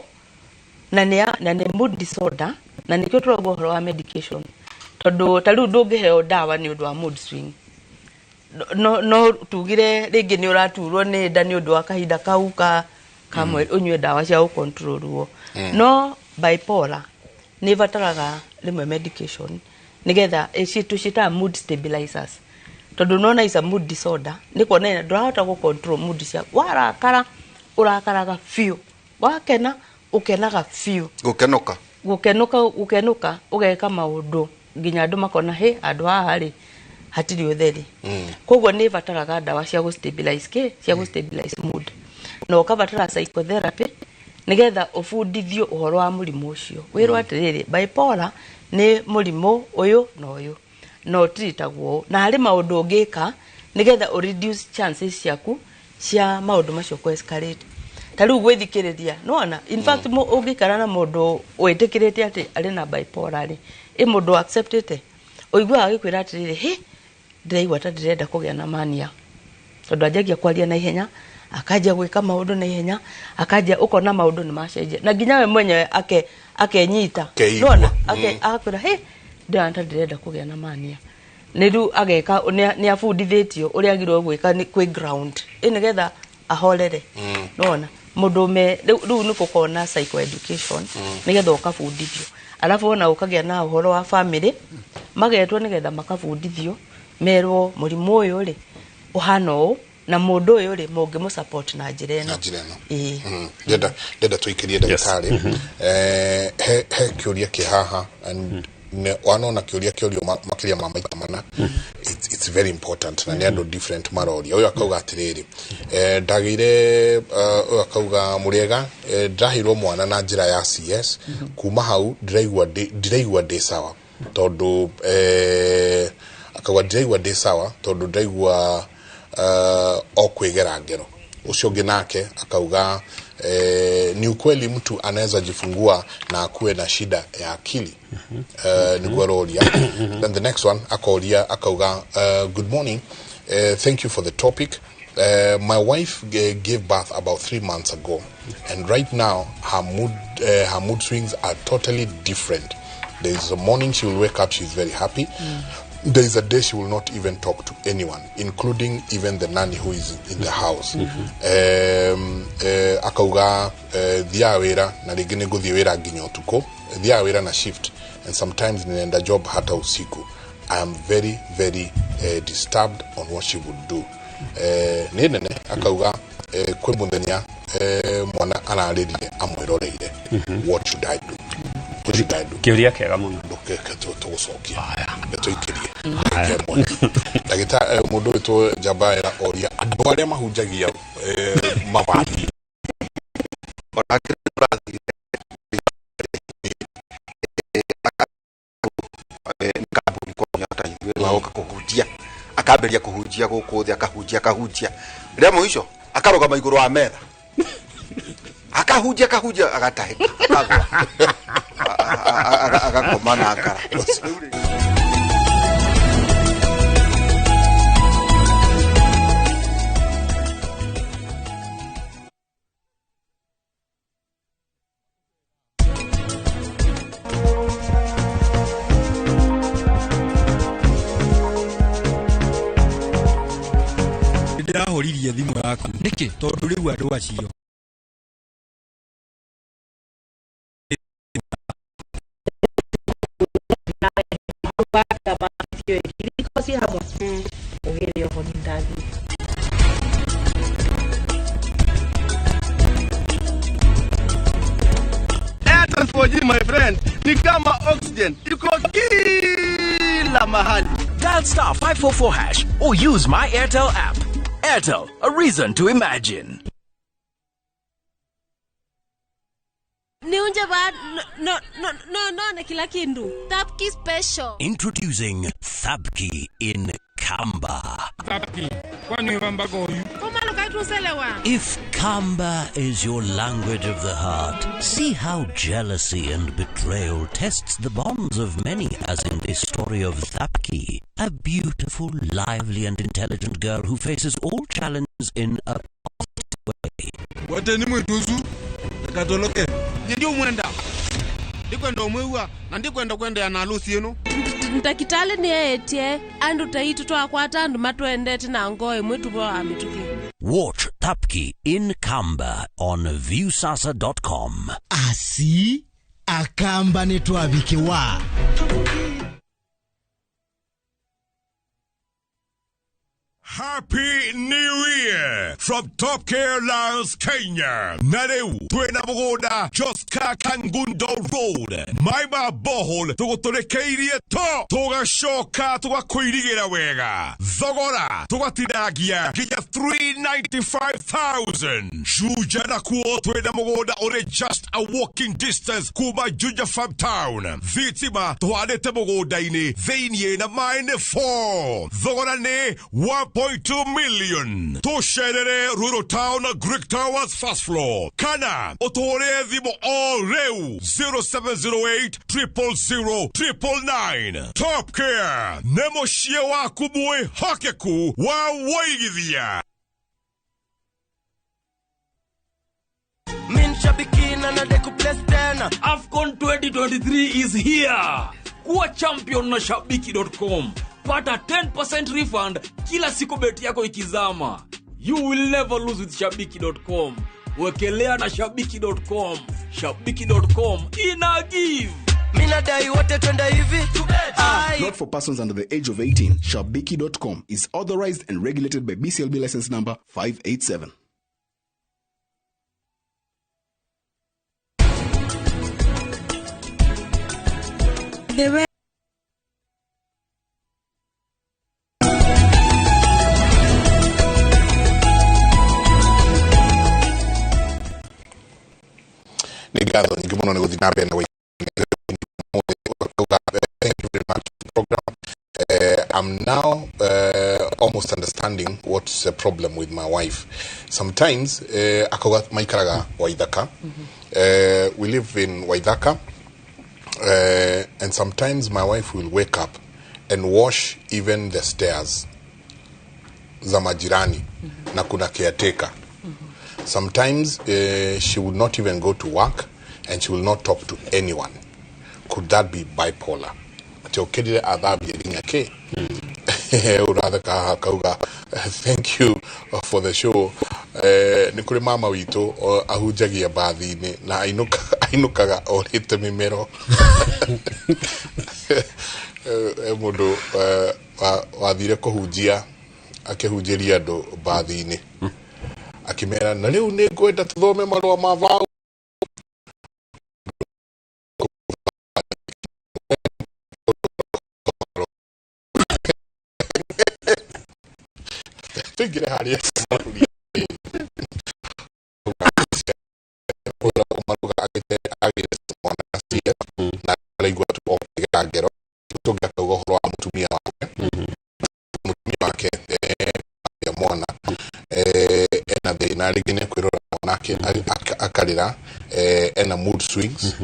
na nĩ mood disorder, na nĩkĩo tũrauga ũhoro wa medication, tondũ ta rĩu ndũngĩheo ndawa nĩ ũndũ wa mood swing. No tugire rĩngĩ nĩ ũraturwo nĩ nda nĩ ũndũ wa kahinda kau ka kamwe, ũnyue ndawa cia gũcontrol ruo. No bipolar nĩ ĩbataraga rĩmwe medication, nĩgetha tũciĩtaga mood stabilizers, tondũ nona is a mood disorder, nĩ kuonania ndũrahota gũ control mood ciaku. Warakara ũrakaraga biũ, wakena ũkenaga biũ. Gũkenũka. Gũkenũka, ũgeka maũndũ nginya andũ makona, "Hĩ, andũ haha rĩ, hatirĩ ũtheri." Koguo nĩ ĩbataraga ndawa cia gũ stabilize kĩ cia gũ stabilize mood, na ũkabatara psychotherapy nĩgetha ũbundithio ũhoro wa mũrimũ ũcio, wĩrwo atĩrĩrĩ, bipolar nĩ mũrimũ ũyũ na ũyũ na ũtiritagwo ũũ, na harĩ maũndũ ũngĩka nĩgetha ũ reduce chances ciaku cia maũndũ macio kũ escalate. Ta rĩu gwĩthikĩrĩria nĩwona in fact ũngĩikara na mũndũ wĩtĩkĩrĩte atĩ arĩ na bipolar rĩ, ĩ mũndũ acceptĩte, ũiguaga agĩkwĩra atĩrĩrĩ, hĩ, ndĩraigua ta ndĩrenda kũgĩa na mania, tondũ anjagia kwaria na ihenya, akanjia gwĩka maũndũ na ihenya, akanjia ũkona maũndũ nĩ macenjia, na nginya we mwenyewe akenyita. Keigua. Nĩwona agakwĩra, hĩ, ndĩrona ta ndĩrenda kũgĩa na mania. Nĩ rĩu ageka nĩ abundithĩtio ũrĩa agĩrĩirwo gwĩka nĩ kwĩ ground ĩ nĩgetha ahorere. Nĩwona mũndũ me rĩu nĩ gũkorwo na psychoeducation nĩgetha ũkabundithio, alafu ona ũkagĩa na ũhoro wa family magetwo nĩgetha makabundithio, merwo mũrimũ ũyũ rĩ ũhana ũũ, na mũndũ ũyũ rĩ mũngĩmũ support na njĩra ĩno. Na njĩra ĩno. Ĩĩ. Ndenda tũikĩrie ndagĩtarĩ. He kĩũria kĩ haha and wanona kĩũria kĩũrio makĩria ma maita mana. It's very important na nĩ andũ different maroria. Ũyũ akauga atĩrĩrĩ, ndagĩire, ũyũ akauga mũrĩega, ndĩraheirwo mwana na njĩra ya CS, kuma hau ndiraigua ndĩ sawa, tondũ akauga ndiraigua ndĩ sawa tondũ ndiraigua o kwĩgera ngero. Ũcio ũngĩ nake akauga ni ukweli mtu anaweza jifungua na akuwe na shida ya akili? Niguo aroria. Then the next one akoria akauga, good morning, thank you for the topic. My wife gave birth about 3 months ago, and right now her mood swings are totally different. There is a morning she will wake up, she's very happy. There is a day she will not even talk to anyone, including even the nanny who is in the house. Akauga thiaga wĩra na rĩngĩ nĩ ngũthiĩ wĩra nginya ũtukũ, thiaga wĩra na shift, and sometimes ninaenda job hata usiku. I am very very disturbed on what she would do. Nĩ nene akauga kwĩ mũthenya mwana ararĩrire amwĩroreire. What should I do? What should I do? Kĩũria kĩega mũno. Ndũkeke tũgũcokia. Tũikĩrie. Ndagĩtarĩ, mũndũ wĩtwo Njambaera oria andũ arĩa mahunjagia mabathi. Onake nĩũrathire, nĩ kambuni kwa ta ithuĩ wagoka kũhunjia, akambĩrĩria kũhunjia gũkũ thĩ, akahunjia akahunjia, rĩa mũico akarũgama igũrũ wa metha akahunjia akahunjia, agatahĩka, akagwa, agakoma na ngara. Ndĩrahũririe thimũ yaku nĩkĩ? Tondũ rĩu andũ acio Ũgĩre oho nĩ ndathiĩ. Airtel 4G, my friend, ni kama oxygen, iko kila mahali. Dial star 544 hash or use my Airtel app. Airtel, a reason to imagine. Niunje ba no no no no na kila kindu. Thapki special. Introducing Thapki in Kamba. Thapki, kwani wamba goyu? If Kamba is your language of the heart, see how jealousy and betrayal tests the bonds of many, as in this story of Thapki, a beautiful, lively and intelligent girl who faces all challenges in a positive way. Wate ni mwituzu, katoloke. Ndio mwenda. Ndikwenda umwewa na ndikwenda kwenda na harusi yenu. Ndakitale ni etie andu taitu twakwata andu matwendete na ngoe mwitu bo amituki. Watch Thapki in Kamba on viewsasa.com. Asi akamba ni twabikiwa. Happy New Year from Top Care Lions Kenya. Nareu twena mugunda Joska Kangundo Road. Maima Bohol tuguturekeirie to tugacoka tugakuirigira wega. Thogora tugatinagia nginya 395,000. Juja na kuo twena mugunda uri just a walking distance kuma Juja Farm Town. Thitima tuhandite mugunda-ini thiini na maĩ nĩ 4. Thogora nĩ 1.2 million. Tũcerere Ruiru Town, Greek Towers, first floor, kana ũtũhũrĩre thimũ o rĩu 0708 000 999. Top Care nĩ mũciĩ waku mwĩhokeku wa wũigithia. Min shabiki na nadeku place tena. AFCON 2023 is here. Kuwa champion na shabiki.com. Pata 10% refund kila siku bet yako ikizama. You will never lose with shabiki.com. Wekelea na shabiki.com. Shabiki.com ina give. Mina dai wote twende hivi. Not for persons under the age of 18. Shabiki.com is authorized and regulated by BCLB license number 587. The way Nĩ ngatho nyingĩ mũno nĩ gũthiĩ na mbere na thank you very much for the program. I'm now almost understanding what's the problem with my wife. Sometimes akauga maikaraga Waithaka. We live in Waithaka, and sometimes my wife will wake up and wash even the stairs za majirani na kuna caretaker. Sometimes she would not even go to work and she will not talk to anyone. Could that be bipolar? Ati okirire athambie nginya kĩ? Ũratheka akauga thank you for the show. Nĩ kũrĩ mama witũ ahunjagia mbathi-inĩ na ainũkaga orĩte mĩmero. Mũndũ wathire kũhunjia akĩhunjĩria andũ mbathi-inĩ akĩmera na rĩu nĩ ngwenda tũthome marũa ma Paũlũ. Tũingĩre harĩa agĩte mwana na araigua tu okĩgera ngero tũngĩ akauga ũhoro wa mũtumia wake. Mũtumia wake ya mwana ena thĩna rĩngĩ nĩ kwĩrora mwanake akarĩra, ena mood swings,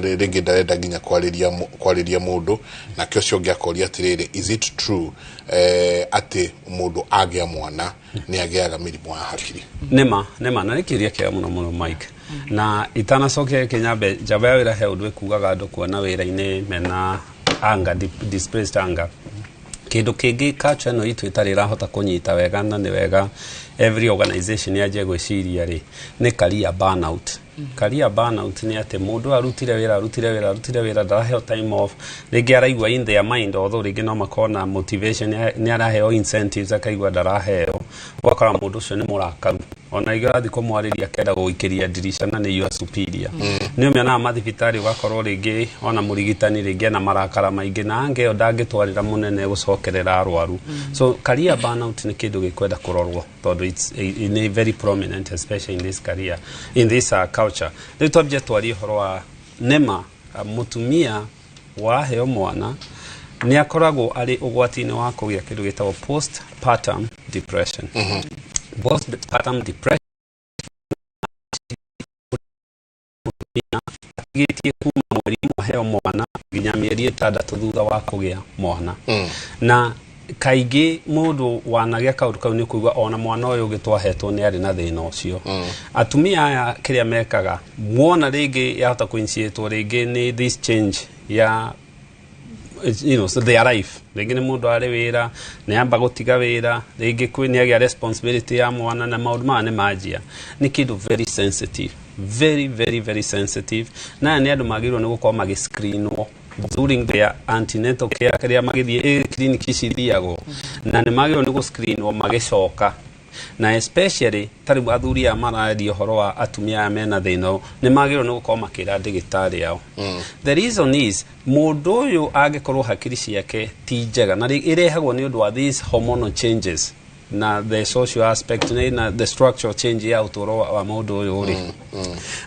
rĩngĩ ndarenda nginya kwarĩria mũndũ. Nake ũcio ũngĩ akoria atĩrĩrĩ, is it true atĩ mũndũ agĩa mwana nĩ agĩaga mĩrimũ ya hakiri? Nĩma na nĩ kĩũria kĩega mũno mũno Mike. Na itanacokia gĩkĩ nyambe njamba ya wĩra he ũndũ ĩkugaga andũ kuona wĩra-inĩ mena anger, displaced anger. Kĩndũ kĩngĩ culture ĩno itũ ĩtarĩ ĩrahota kũnyita wega na nĩ wega every organization yanjie gwĩciria rĩ nĩ career burnout. Career burnout nĩ atĩ mũndũ arutire wĩra ndaraheo time off, rĩngĩ araigua in their mind, although rĩngĩ no makorwo na motivation, nĩ araheo incentives akaigua ndaraheo, ũgakora mũndũ ũcio nĩ mũrakaru, ona rĩngĩ ũrathiĩ kũmwarĩria akenda gũgũikĩria ndirica na nĩ your superior. Nĩ ũmĩonaga mathibitarĩ ũgakorwo rĩngĩ ona mũrigitani rĩngĩ ena marakara maingĩ na ange ĩyo ndangĩtwarĩra mũnene gũcokerera arwaru. So career burnout nĩ kĩndũ gĩkwenda kũrorwo tondũ it's very prominent especially in this career, in this culture. Rĩu twambie twarie ũhoro wa nema mũtumia waheo mwana nĩ akoragwo arĩ ũgwati-inĩ wa kũgĩa kĩndũ gĩtagwo postpartum depression. Postpartum depression atigĩtie kuma mweri ũmwe aheo mwana nginya mĩeri 6 thutha wa kũgĩa mwana. Na kaingĩ mũndũ wanagĩa kaũndũ kau nĩ kũigua ona mwana ũyũ ũngĩ twahetwo nĩ arĩ na thĩna ũcio. Atumia aya kĩrĩa mekaga muona rĩngĩ yahota kũinitiatwo rĩngĩ nĩ this change ya so their life, rĩngĩ nĩ mũndũ arĩ wĩra nĩ amba gũtiga wĩra, rĩngĩ kwĩ nĩ agĩa responsibility ya mwana na maũndũ maya nĩ manjia. Nĩ kĩndũ very sensitive, very very very sensitive, na nĩ andũ magĩrĩirwo nĩ gũkorwo magĩscreenwo during their antenatal care kĩrĩa magĩthiĩ clinic ici ithiagwo, na nĩ magĩrĩirwo nĩ gũscreenwo magĩcoka. Na especially tarĩu athuri aya mararia ũhoro wa atumia aya mena thĩna nĩ magĩrĩirwo nĩ gũkorwo makĩra ndagĩtarĩ ao. The reason is mũndũ ũyũ angĩkorwo hakiri ciake ti njega na ĩrehagwo nĩ ũndũ wa these hormonal changes na the social aspect na the structural change ya ũtũũro wa mũndũ ũyũ rĩ,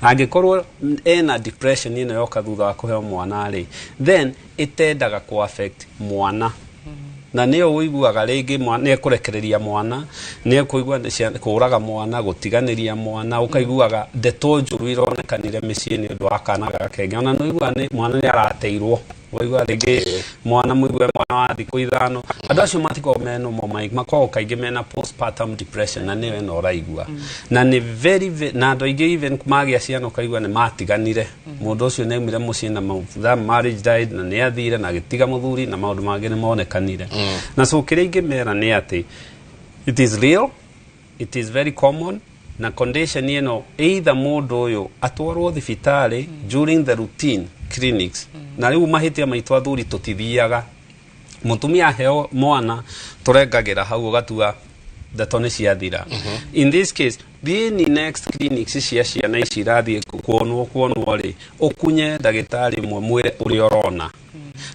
angĩkorwo ena depression ĩno yoka thutha wa kũheo mwana rĩ, then ĩtendaga kũ affect mwana. Na nĩyo ũiguaga rĩngĩ nĩ ekũrekereria mwana, nĩ ekũigua kũũraga mwana, gũtiganĩria mwana, ũkaiguaga ndeto njũru ironekanire mĩciĩ nĩ ũndũ wa kana gakenge. Ona nĩ ũiguaga mwana nĩ arateirwo, ũkaigua rĩngĩ mwana mũigue mwana wa thikũ 5. Andũ acio matikoragwo me normal, makoragwo kaingĩ mena postpartum depression, na nĩyo ĩno ũraigua. Na nĩ very, na andũ aingĩ even magĩa ciana ũkaigua nĩ matiganire. Mũndũ ũcio nĩ aumire mũciĩ na that marriage died, na nĩ athire na agĩtiga mũthuri na maũndũ mangĩ nĩ monekanire. Na so kĩrĩa ingĩmera nĩ atĩ it is real, it is very common, na condition ĩno either mũndũ ũyũ atwarwo thibitarĩ during the routine clinics. Na rĩu mahĩtia maitũ athuri tũtithiaga, mũtumia aheo mwana tũrengagĩra hau ũgatua ndeto nĩ ciathira. In this case, thiĩ ni next clinics cia ciana ici irathiĩ kuonwo rĩ, ũkunye ndagĩtarĩ ũmwe mwĩre ũrĩa ũrona,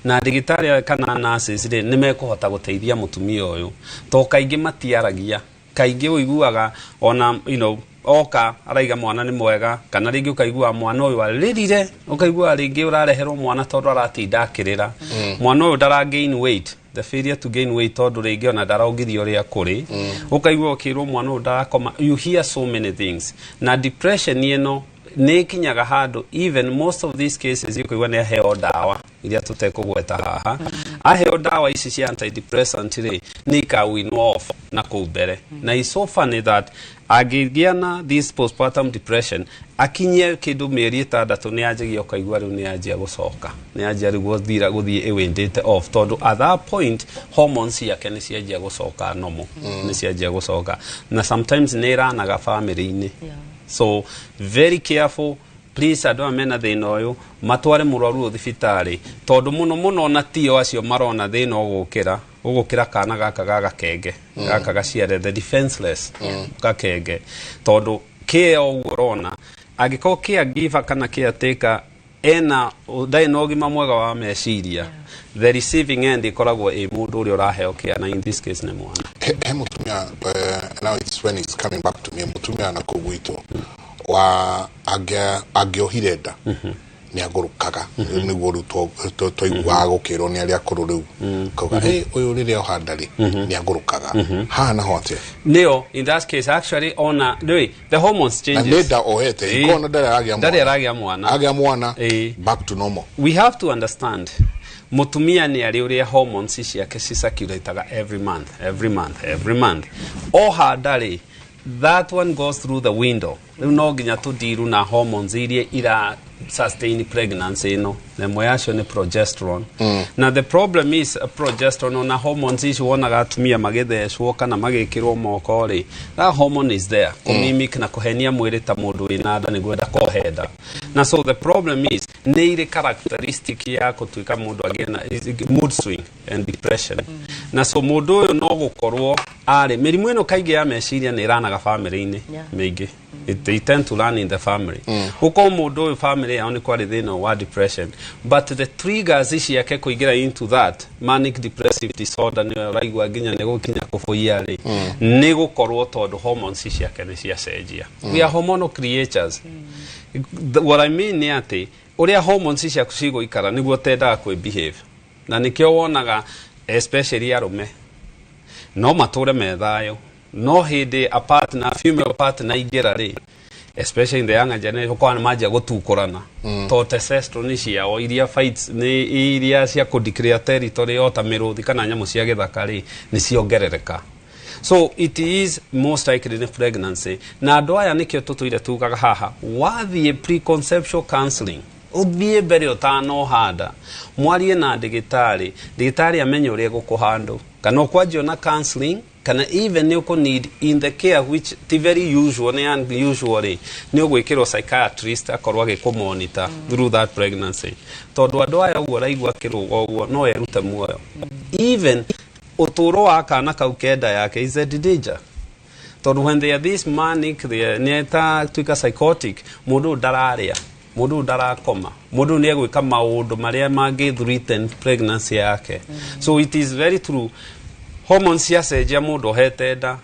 na ndagĩtarĩ kana nurses rĩ nĩ mekũhota gũteithia mũtumia ũyũ, to kaingĩ matiaragia. Kaingĩ ũiguaga ona oka araiga mwana nĩ mwega, kana rĩngĩ ũkaigua mwana ũyũ arĩrire, ũkaigua rĩngĩ ũrareherwo mwana tondũ aratinda akĩrĩra. Mwana ũyũ ndara gain weight, the failure to gain weight, tondũ rĩngĩ ona ndaraongithia ũrĩa kũrĩ. Ũkaigua ũkĩrwo mwana ũyũ ndarakoma. You hear so many things. Na depression ĩno nĩ ĩkinyaga handũ, even most of these cases ũkaigua nĩ aheo ndawa iria tũtekũgweta haha. Aheo ndawa ici cia antidepressant rĩ, nĩ ikawinwo off na kũu mbere. Na it's so funny that angĩgĩa na this postpartum depression akinyie kĩndũ mĩeri 6 nĩ anjagia ũkaigua rĩu nĩ anjia gũcoka, nĩ anjia rĩu gũthira gũthiĩ ĩwĩndĩte off, tondũ at that point hormones ciake nĩ cianjia gũcoka normal, nĩ cianjia gũcoka, na sometimes nĩ ĩranaga family-inĩ. So very careful please, andũ aya mena thĩna ũyũ matware mũrwaru ũyũ thibitarĩ, tondũ mũno mũno ona tio acio marona thĩna ũgũkĩra kana gaka ga gakenge, gaka gaciare, the defenseless gakenge, tondũ kĩa ũguo ũrona angĩkorwo caregiver kana caretaker ena ndarĩ na ũgima mwega wa meciria, the receiving end ĩkoragwo ĩ mũndũ ũrĩa ũraheo care, na in this case nĩ mwana. He mũtumia, now it's when it's coming back to me, mũtumia na kũu gwitũ wa angĩohire nda nĩ agũrũkaga. Nĩguo rĩu twaiguaga gũkĩrwo nĩ arĩa akũrũ rĩu kauga, ũyũ rĩrĩa oha nda rĩ nĩ agũrũkaga. Haha naho atĩa? Nĩyo in that case actually ona rĩ the hormones changes. Na nĩ nda ohete, ikona ndarĩ aragĩa mwana. Ndarĩ aragĩa mwana. Agĩa mwana, back to normal. We have to understand mũtumia nĩ arĩ ũrĩa hormones ciake cicirculataga every month, every month, every month. Oha nda rĩ, that one goes through the window. Rĩu no nginya tũndiru na hormones iria ira sustain pregnancy ĩno, na ĩmwe yacio nĩ progesterone. Na the problem is progesterone ona hormones ici wonaga atumia magĩthecwo kana magĩkĩrwo moko rĩ, that hormone is there kũmimic na kũhenia mwĩrĩ ta mũndũ wĩna nda nĩguo ndakohe nda. Na so the problem is nĩ irĩ characteristic ya gũtuĩka mũndũ agĩe na mood swing and depression. Na so mũndũ ũyũ no gũkorwo arĩ mĩrimũ ĩno kaingĩ ya meciria nĩ ĩranaga family-inĩ mĩingĩ. They tend to run in the family. Uko mũndũ ũyũ family yao nĩ kwarĩ thĩna wa depression, but the triggers ciake kũingĩra into that manic depressive disorder nĩyo ũraigua nginya nĩ gũkinya kũbũiya rĩ, nĩ gũkorwo tondũ hormones ciake nĩ ciacenjia. We are hormonal creatures. What I mean nĩ atĩ ũrĩa hormones ciaku cigũikara nĩguo ũtendaga kwĩ behave, na nĩkĩo wonaga especially arũme no matũre me thayũ, no hĩndĩ a partner, female partner ingĩra rĩ, especially in the younger generation, ũkorwo nĩ manjia gũtukũrana, to testosterone ciao iria fights nĩ iria cia kũ declare territory o ta mĩrũthi kana nyamũ cia gĩthaka rĩ, nĩ ciongerereka. So it is most likely nĩ pregnancy. Na andũ aya nĩkĩo tũtũire tugaga haha, wathiĩ preconceptual counseling, ũthiĩ mbere ũtanohanda, mwarie na ndagĩtarĩ, ndagĩtarĩ amenye ũrĩa gũkũhandũ, kana ũkwanjia na counseling, kana even nĩ ũkũ need in the care which ti very usual, nĩ unusual rĩ, nĩ ũgwĩkĩrwo psychiatrist akorwo agĩkũ-monitor through that pregnancy, tondũ andũ aya ũguo ũraigua akĩrũga ũguo no erute muoyo. Even ũtũũro wa kana kau kenda yake is a danger, tondũ when they are this manic, they are nĩ ta tuĩka psychotic, mũndũ ũyũ ndararĩa, mũndũ ũyũ ndarakoma, mũndũ ũyũ nĩ egwĩka maũndũ marĩa mangĩ threaten pregnancy yake. So it is very true, hormones ciacenjia mũndũ ohete nda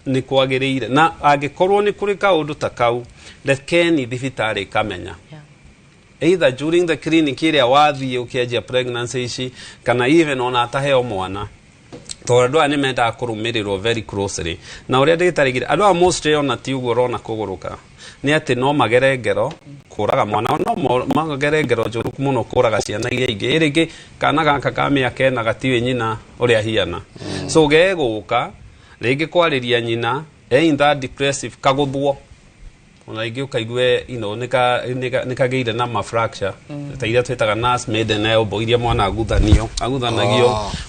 nĩ kwagĩrĩire, na angĩkorwo nĩ kũrĩ kaũndũ ta kau, rekeni thibitarĩ ĩkamenya either during the clinic ĩrĩa wathiĩ ũkĩanjia pregnancy ici, kana even ona ataheo mwana. Tondũ andũ aya nĩ mendaga kũrũmĩrĩrwo very closely. Na ũrĩa ndagĩtarĩ aigire, andũ aya mostly ona ti ũguo ũrona kũgũrũka. Nĩ atĩ no magere ngero kũraga mwana, no magere ngero njũru mũno kũraga ciana iria ingĩ. Ĩ rĩngĩ kana gaka ka mĩaka 4 gatiũĩ nyina ũrĩa ahiana. So gegũka rĩngĩ kwarĩria nyina, in that depressive kagũthwo. Ona rĩngĩ ũkaigue nĩ kagĩire na ma fracture ta iria twĩtaga nurse maiden elbow, iria mwana aguthanagio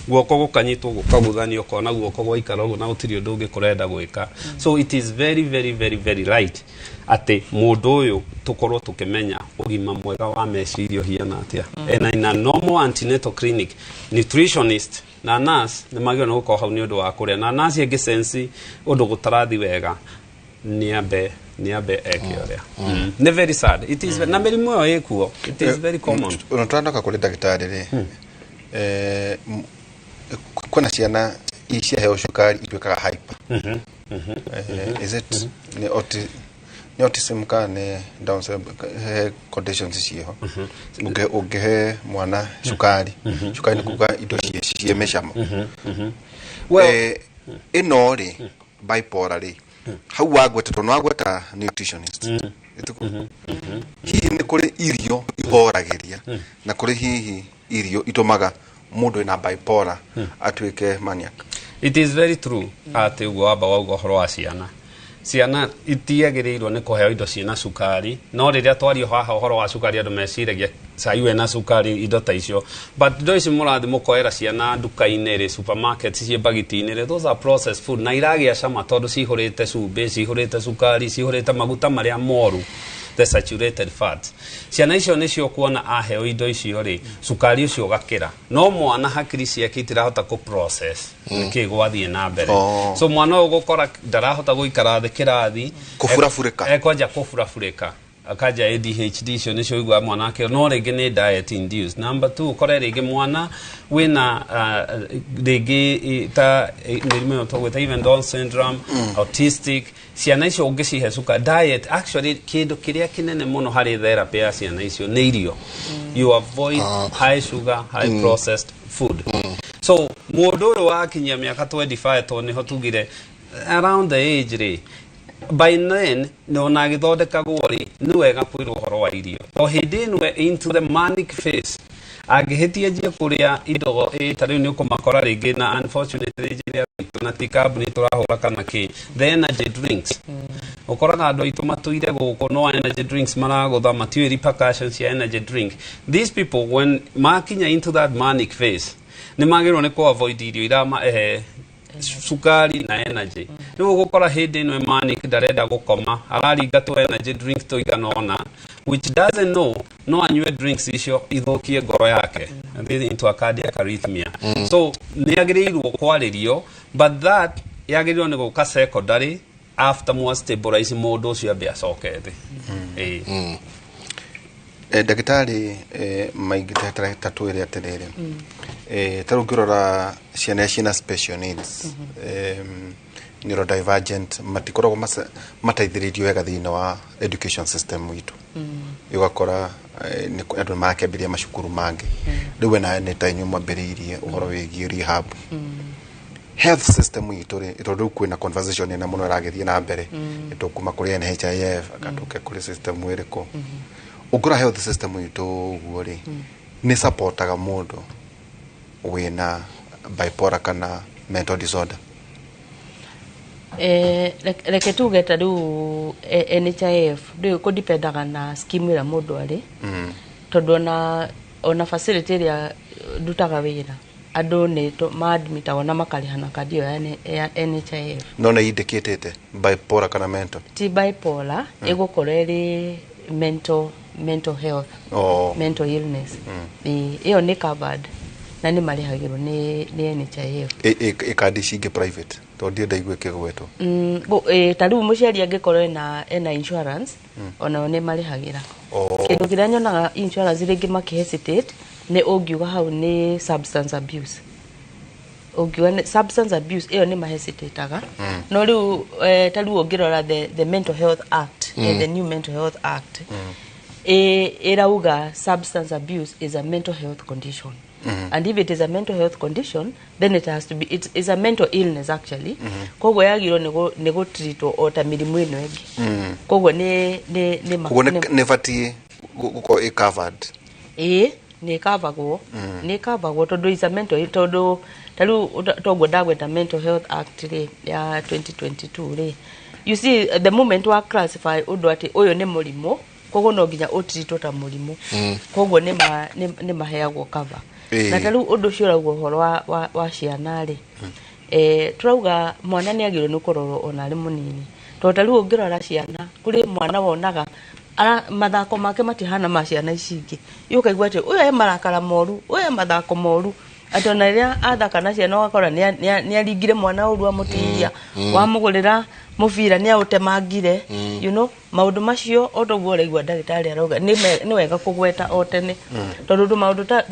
guoko gũkanyitwo gũkaguthanio, ũkona guoko gwaikara ũguo na gũtirĩ ũndũ ũngĩ kũrenda gwĩka. So it is very very very very right atĩ mũndũ ũyũ tũkorwo tũkĩmenya ũgima mwega wa meciria ũhiana atĩa. And in a normal antenatal clinic, nutritionist na nurse nĩ magĩrĩirwo nĩ gũkorwo hau nĩ ũndũ wa kũrĩa, na nurse ĩngĩ sense ũndũ gũtarathi wega nĩ ambe eke ũrĩa. Nĩ very sad. It is na mĩrimũ ĩyo ĩkuo. It is very common. Ona twandoka kũrĩ ndagĩtarĩ rĩ, kwĩna ciana ciaheo cukari ituĩkaga hyper. Is it nĩ autism kana nĩ Down syndrome, he conditions ciĩho? Ũngĩhe mwana cukari, cukari nĩ kuga indo ciĩ mĩcamo. Ĩno rĩ, bipolar rĩ, hau wagweta tondũ wagweta nutritionist. Hihi nĩ kũrĩ irio ihoragĩria na kũrĩ hihi irio itũmaga mũndũ wĩna bipolar atuĩke maniac? It is very true atĩ ũguo wamba wauga ũhoro wa ciana. Ciana itiagĩrĩirwo nĩ kũheo indo ciĩna cukari, no rĩrĩa twaria haha ũhoro wa cukari andũ meciragia cai wĩna cukari, indo ta icio, but indo ici mũrathi mũkoera ciana nduka-inĩ rĩ, supermarket ciĩ mbagiti-inĩ rĩ, those are processed food na iragĩa cama tondũ cihũrĩte cumbĩ, cihũrĩte cukari, cihũrĩte maguta marĩa moru, the saturated fats. Ciana icio nĩcio kuona aheo indo icio rĩ, cukari ũcio ũgakĩra, no mwana hakiri ciake itirahota kũ process nĩkĩ gwathiĩ na mbere. So mwana ũyũ ũgũkora ndarahota gũikara thĩ kĩrathi, kũburabũrĩka, ekwanja kũburabũrĩka, akanja ADHD icio nĩcio ũiguaga mwana ake, no rĩngĩ nĩ diet induced. Number 2, ũkore rĩngĩ mwana wĩna rĩngĩ ta mĩrimũ ĩyo tũgwĩta even Down syndrome, autistic, ciana icio ũngĩcihe cukari diet, actually kĩndũ kĩrĩa kĩnene mũno harĩ therapy ya ciana icio nĩ irio. You avoid high sugar, high processed food. So mũndũ ũyũ wakinyia mĩaka 25, tondũ nĩho tugire around the age rĩ, by then ona agĩthondekagwo rĩ, nĩ wega kwĩrwo ũhoro wa irio, to hĩndĩ ĩno into the manic phase angĩhĩtia njie kũrĩa indo ta rĩu nĩ ũkũmakora rĩngĩ, na unfortunately njĩra itũ na ti kambuni tũrahũra kana kĩ, the energy drinks. Ũkoraga andũ aitũ matũire gũkũ no energy drinks maragũtha, matiũĩ repercussions cia energy drink. These people when makinya into that manic phase nĩ magĩrĩirwo nĩ kũ avoid irio ira cukari na energy. Rĩu ũgũkora hĩndĩ ĩno manic ndarenda gũkoma, araringa tũ energy drink tũigana ũna, which doesn't know no anyue drinks icio ithũkie ngoro yake and into a cardiac arrhythmia. So nĩ agĩrĩirwo kwarĩrio, but that yagĩrĩirwo nĩ gũka secondary after more stabilize mũndũ ũcio ambe acoke thĩ. Ndagĩtarĩ maingĩ ta twĩre atĩrĩrĩ, ta rĩu ũngĩrora ciana ciĩna special needs, neurodivergent, matikoragwo mateithĩrĩirio wega thĩinĩ wa education system witũ. Ũgakora andũ nĩmakĩambĩrĩria macukuru mangĩ. Rĩu we nawe nĩ ta inyuĩ mwambĩrĩirie ũhoro wĩgiĩ rehab. Health system itũ rĩ, tondũ rĩu kwĩna conversation ĩna mũno ĩragĩthiĩ na mbere, tũkuma kũrĩ NHIF akatũke kũrĩ system ĩrĩkũ. Ũngĩrora health system itũ ũguo rĩ, nĩ supportaga mũndũ wĩna bipolar kana mental disorder? Reke tuge ta rĩu NHIF rĩu kũdipendaga na scheme ĩrĩa mũndũ arĩ, tondũ ona facility ĩrĩa ndutaga wĩra andũ nĩ maadmitagwo na makarĩha na kandi ĩyo ya NHIF. No nĩ indicatĩte bipolar kana mental? Ti bipolar, ĩgũkorwo ĩrĩ mental health, mental illness. Ĩyo nĩ covered na nĩ marĩhagĩrwo nĩ NHIF. Ĩ kandi ici ingĩ private tondũ ndirĩ ndaigua ĩkĩgwetwo. Ta rĩu mũciari angĩkorwo ena insurance, onao nĩ marĩhagĩra. Kĩndũ kĩrĩa nyonaga insurance rĩngĩ makĩ hesitate nĩ ũngiuga hau nĩ substance abuse. Ũngiuga nĩ substance abuse ĩyo nĩ mahesitataga. No rĩu ta rĩu ũngĩrora the Mental Health Act, the new Mental Health Act, ĩrauga substance abuse is a mental health condition. And if it is a mental health condition, then it has to be, it's a mental illness actually. Koguo yagirwo nĩ gũtreatwo o ta mĩrimũ ĩno ĩngĩ. Koguo nĩ Koguo nĩ batiĩ gũkorwo ĩ covered. Ĩĩ, nĩ ĩkavagwo. Nĩ ĩkavagwo tondũ is a mental, tondũ ta rĩu toguo ndagweta Mental Health Act rĩ ya 2022 rĩ, you see, the moment wa classify ũndũ atĩ ũyũ nĩ mũrimũ, koguo no nginya ũtreatwo ta mũrimũ. Koguo nĩ maheagwo cover. Na ta rĩu ũndũ ũcio ũrauga ũhoro wa ciana rĩ, tũrauga mwana nĩ agĩrĩirwo nĩ kũrorwo ona arĩ mũnini, tondũ ta rĩu ũngĩrora ciana, kũrĩ mwana wonaga mathako make matihana ma ciana ici ingĩ. Ũkaigua atĩ ũyũ e marakara moru, ũyũ e mathako moru, atĩ ona rĩrĩa athaka na ciana ũgakora nĩ aringire mwana ũru amũtihia, wamũgũrĩra mũbira nĩ aũtemangire. You know, maũndũ macio o toguo ũraigua ndagĩtarĩ arauga nĩ wega kũgweta o tene, tondũ maũndũ ta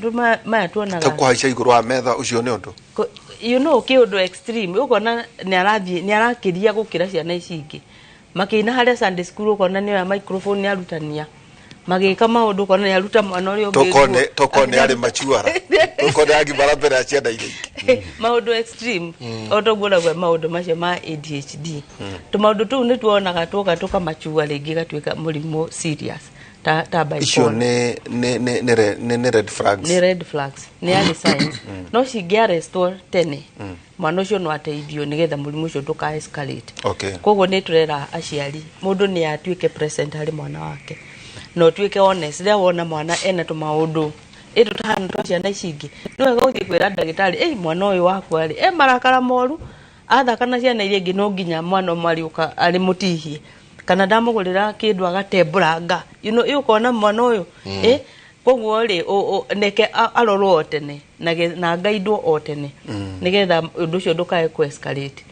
maya tuonaga ta kũhaica igũrũ wa metha, ũcio nĩ ũndũ you know, kĩũndũ extreme, ũkona nĩ arathiĩ nĩ arakĩria gũkĩra ciana ici ingĩ. Makĩina harĩa Sunday school, ũkona nĩ oya microphone nĩ arutania, magĩka maũndũ ũkona nĩ aruta mwana ũrĩa ũngĩ. Tokorwo nĩ arĩ machuara, tokorwo nĩ agimara mbere ya ciana iria ingĩ. Maũndũ extreme o toguo ũrauga maũndũ macio ma ADHD, tũmaũndũ tũu nĩ tuonaga tuoka tũkamachua rĩngĩ gatuĩka mũrimũ serious ta bipolar. Icio nĩ red flags. Nĩ red flags, nĩ early signs. No cingĩarrestwo tene, mwana ũcio no ateithio nĩgetha mũrimũ ũcio ndũka escalate. Koguo nĩ tũrera aciari mũndũ nĩ atuĩke present harĩ mwana wake, na ũtuĩke honest rĩrĩa wona mwana ena tũmaũndũ ĩtũ tũhana twa ciana ici ingĩ, nĩ wega ũthiĩ kwĩra ndagĩtarĩ, ĩ mwana ũyũ wakwa rĩ e marakara moru, athaka na ciana iria ingĩ no nginya mwana ũmwe arĩũka arĩ mũtihie, kana ndamũgũrĩra kĩndũ agatembũranga, you know, ũkona mwana ũyũ koguo rĩ neke arorwo o tene na ngaindwo o tene nĩgetha ũndũ ũcio ndũkae kũ escalate.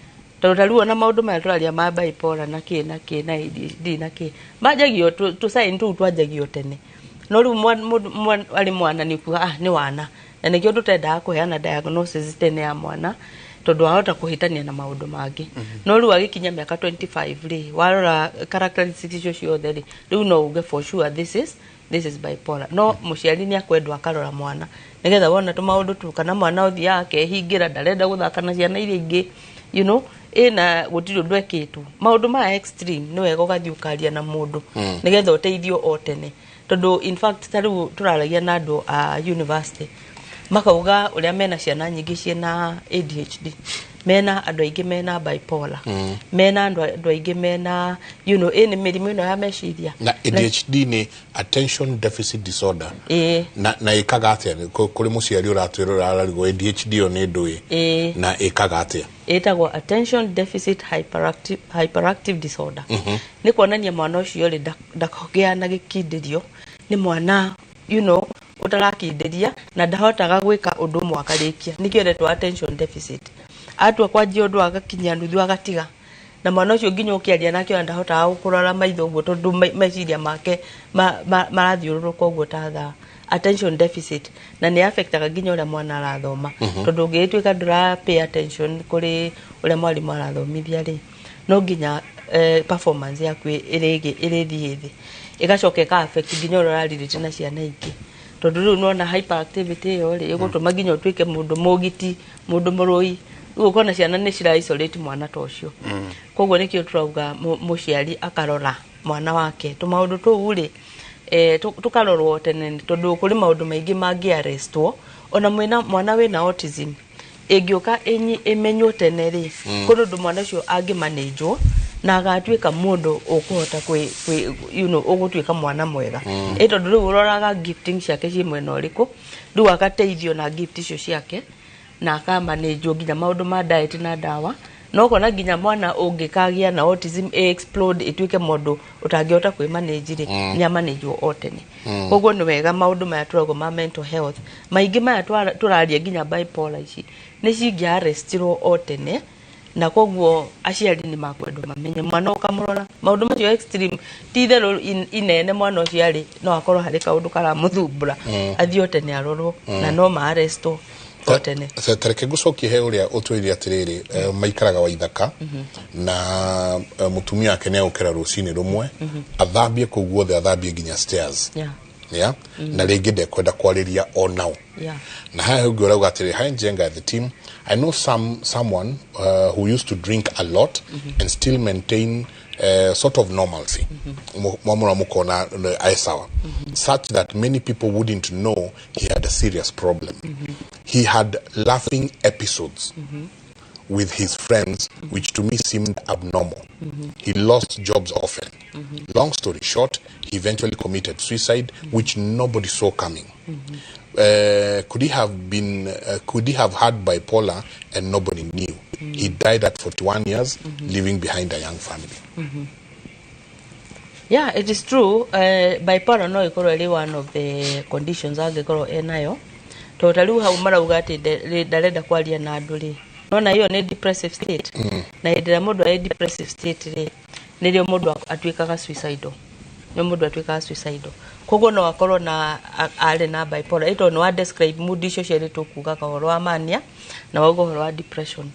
Tondũ ta rĩu ona maũndũ maya tũraria ma bipolar na kĩ na kĩ na ADHD na kĩ, manjagio tũ sign tũu twanjagio tene, no rĩu arĩ mwana nĩ kuga nĩ wana, na nĩkĩo tũtendaga kũheana diagnosis tene ya mwana, tondũ wahota kũhĩtania na maũndũ mangĩ. No rĩu agĩkinya mĩaka 25 rĩ, warora characteristics icio ciothe rĩ, rĩu no uge for sure this is bipolar. No mũciari nĩ akwendwo akarora mwana nĩgetha wona tũmaũndũ tũu, kana mwana ũthiaga akehingĩra ndarenda gũthaka na ciana iria ingĩ, you know, ĩna gũtirĩ ũndũ ekĩtwo. Maũndũ maya extreme nĩ wega ũgathiĩ ũkaria na mũndũ nĩgetha ũteithio o tene, tondũ in fact ta rĩu tũraragia na andũ a university makauga ũrĩa mena ciana nyingĩ ciĩna ADHD, mena andũ aingĩ mena bipolar, mena andũ aingĩ mena, you know, ĩ nĩ mĩrimũ ĩno ya meciria. Na ADHD nĩ attention deficit disorder. Na ĩkaga atĩa kũrĩ mũciari ũratwĩrora ararigwo ADHD ĩyo nĩ ndũĩ, na ĩkaga atĩa? Ĩtagwo attention deficit hyperactive disorder. Nĩ kuonania mwana ũcio rĩ ndakagĩa na gĩkindĩrio, nĩ mwana, you know, ũtarakindĩria na ndahotaga gwĩka ũndũ ũmwe akarĩkia, nĩkĩo ĩretwo attention deficit. Atua kwanjia ũndũ agakinyia nuthu agatiga, na mwana ũcio nginya ũkĩaria nake ona ndahotaga gũkũrora maitho ũguo, tondũ meciria make marathiũrũrũka ũguo ta thaa. Attention deficit na nĩ affectaga nginya ũrĩa mwana arathoma, tondũ ũngĩgĩtuĩka ndũra pay attention kũrĩ ũrĩa mwarimũ arathomithia rĩ, no nginya performance yaku ĩrĩthiĩ thĩ, ĩgacoka ĩka affect nginya ũrĩa ũrarirĩte na ciana ingĩ, tondũ rĩu nĩwona hyperactivity ĩyo rĩ ĩgũtũma nginya ũtuĩke mũndũ mũgiti, mũndũ mũrũi, rĩu ũkona ciana nĩ cira isolate mwana ta ũcio. Koguo nĩkĩo tũrauga mũciari akarora mwana wake tũmaũndũ tũu rĩ, tũkarorwo tene, tondũ kũrĩ maũndũ maingĩ mangĩ arrestwo. Ona mwana wĩna autism ĩngĩũka ĩmenywo tene rĩ, kũrĩ ũndũ mwana ũcio angĩmanĩnjwo na agatuĩka mũndũ ũkũhota you know, ũgũtuĩka mwana mwega. Ĩ tondũ rĩu ũroraga gifting ciake ciĩ mwena ũrĩkũ, rĩu agateithio na gift icio ciake na akamanĩnjwo nginya maũndũ ma diet na ndawa. No ũkona nginya mwana ũngĩkagĩa na autism explode ĩtuĩke mũndũ ũtangĩhota kwĩmanĩnji rĩ, nĩ amanĩnjwo o tene. Koguo nĩ wega maũndũ maya tũrauga ma mental health maingĩ maya tũraria nginya bipolar ici nĩ cingĩarrestirwo o tene, na koguo aciari nĩ makwendwo mamenye mwana ũkamũrora maũndũ macio extreme ti itherũ inene mwana ũcio arĩ no akorwo harĩ kaũndũ karamũthumbũra, athiĩ o tene arorwo na no maarrestwo o tene. Tareke ngũcokie he ũrĩa ũtwĩrire atĩrĩrĩ, maikaraga Waithaka na mũtumia wake nĩ agũkĩra rũcinĩ rũmwe, athambie kũu guothe, athambie nginya stairs. Yeah? Na rĩngĩ ndekwenda kwarĩria o nao. Na haha ũngĩ ũrauga atĩrĩ, "Hi Njenga and the team, I know someone who used to drink a lot and still maintain sort of normalcy. Mwamura mukona ae sawa, such that many people wouldn't know he had a serious problem. He had laughing episodes with his friends, which to me seemed abnormal. He lost jobs often. Long story short, he eventually committed suicide, which nobody saw coming. Could he have had bipolar and nobody knew? He died at 41 years, leaving behind a young family." Yeah, it is true. Bipolar no ikorwo ĩrĩ one of the conditions angĩkorwo enayo, tondũ ta rĩu hau marauga atĩ ndarenda kwaria na andũ rĩ, nona ĩyo nĩ depressive state. Na hĩndĩ ĩrĩa mũndũ arĩ depressive state rĩ, nĩrĩo mũndũ atuĩkaga suicidal, nĩ mũndũ atuĩkaga suicidal. Koguo no akorwo na arĩ na bipolar, ĩ tondũ nĩ wa describe mood icio cierĩ tũkugaga, ũhoro wa mania na wauga ũhoro wa depression.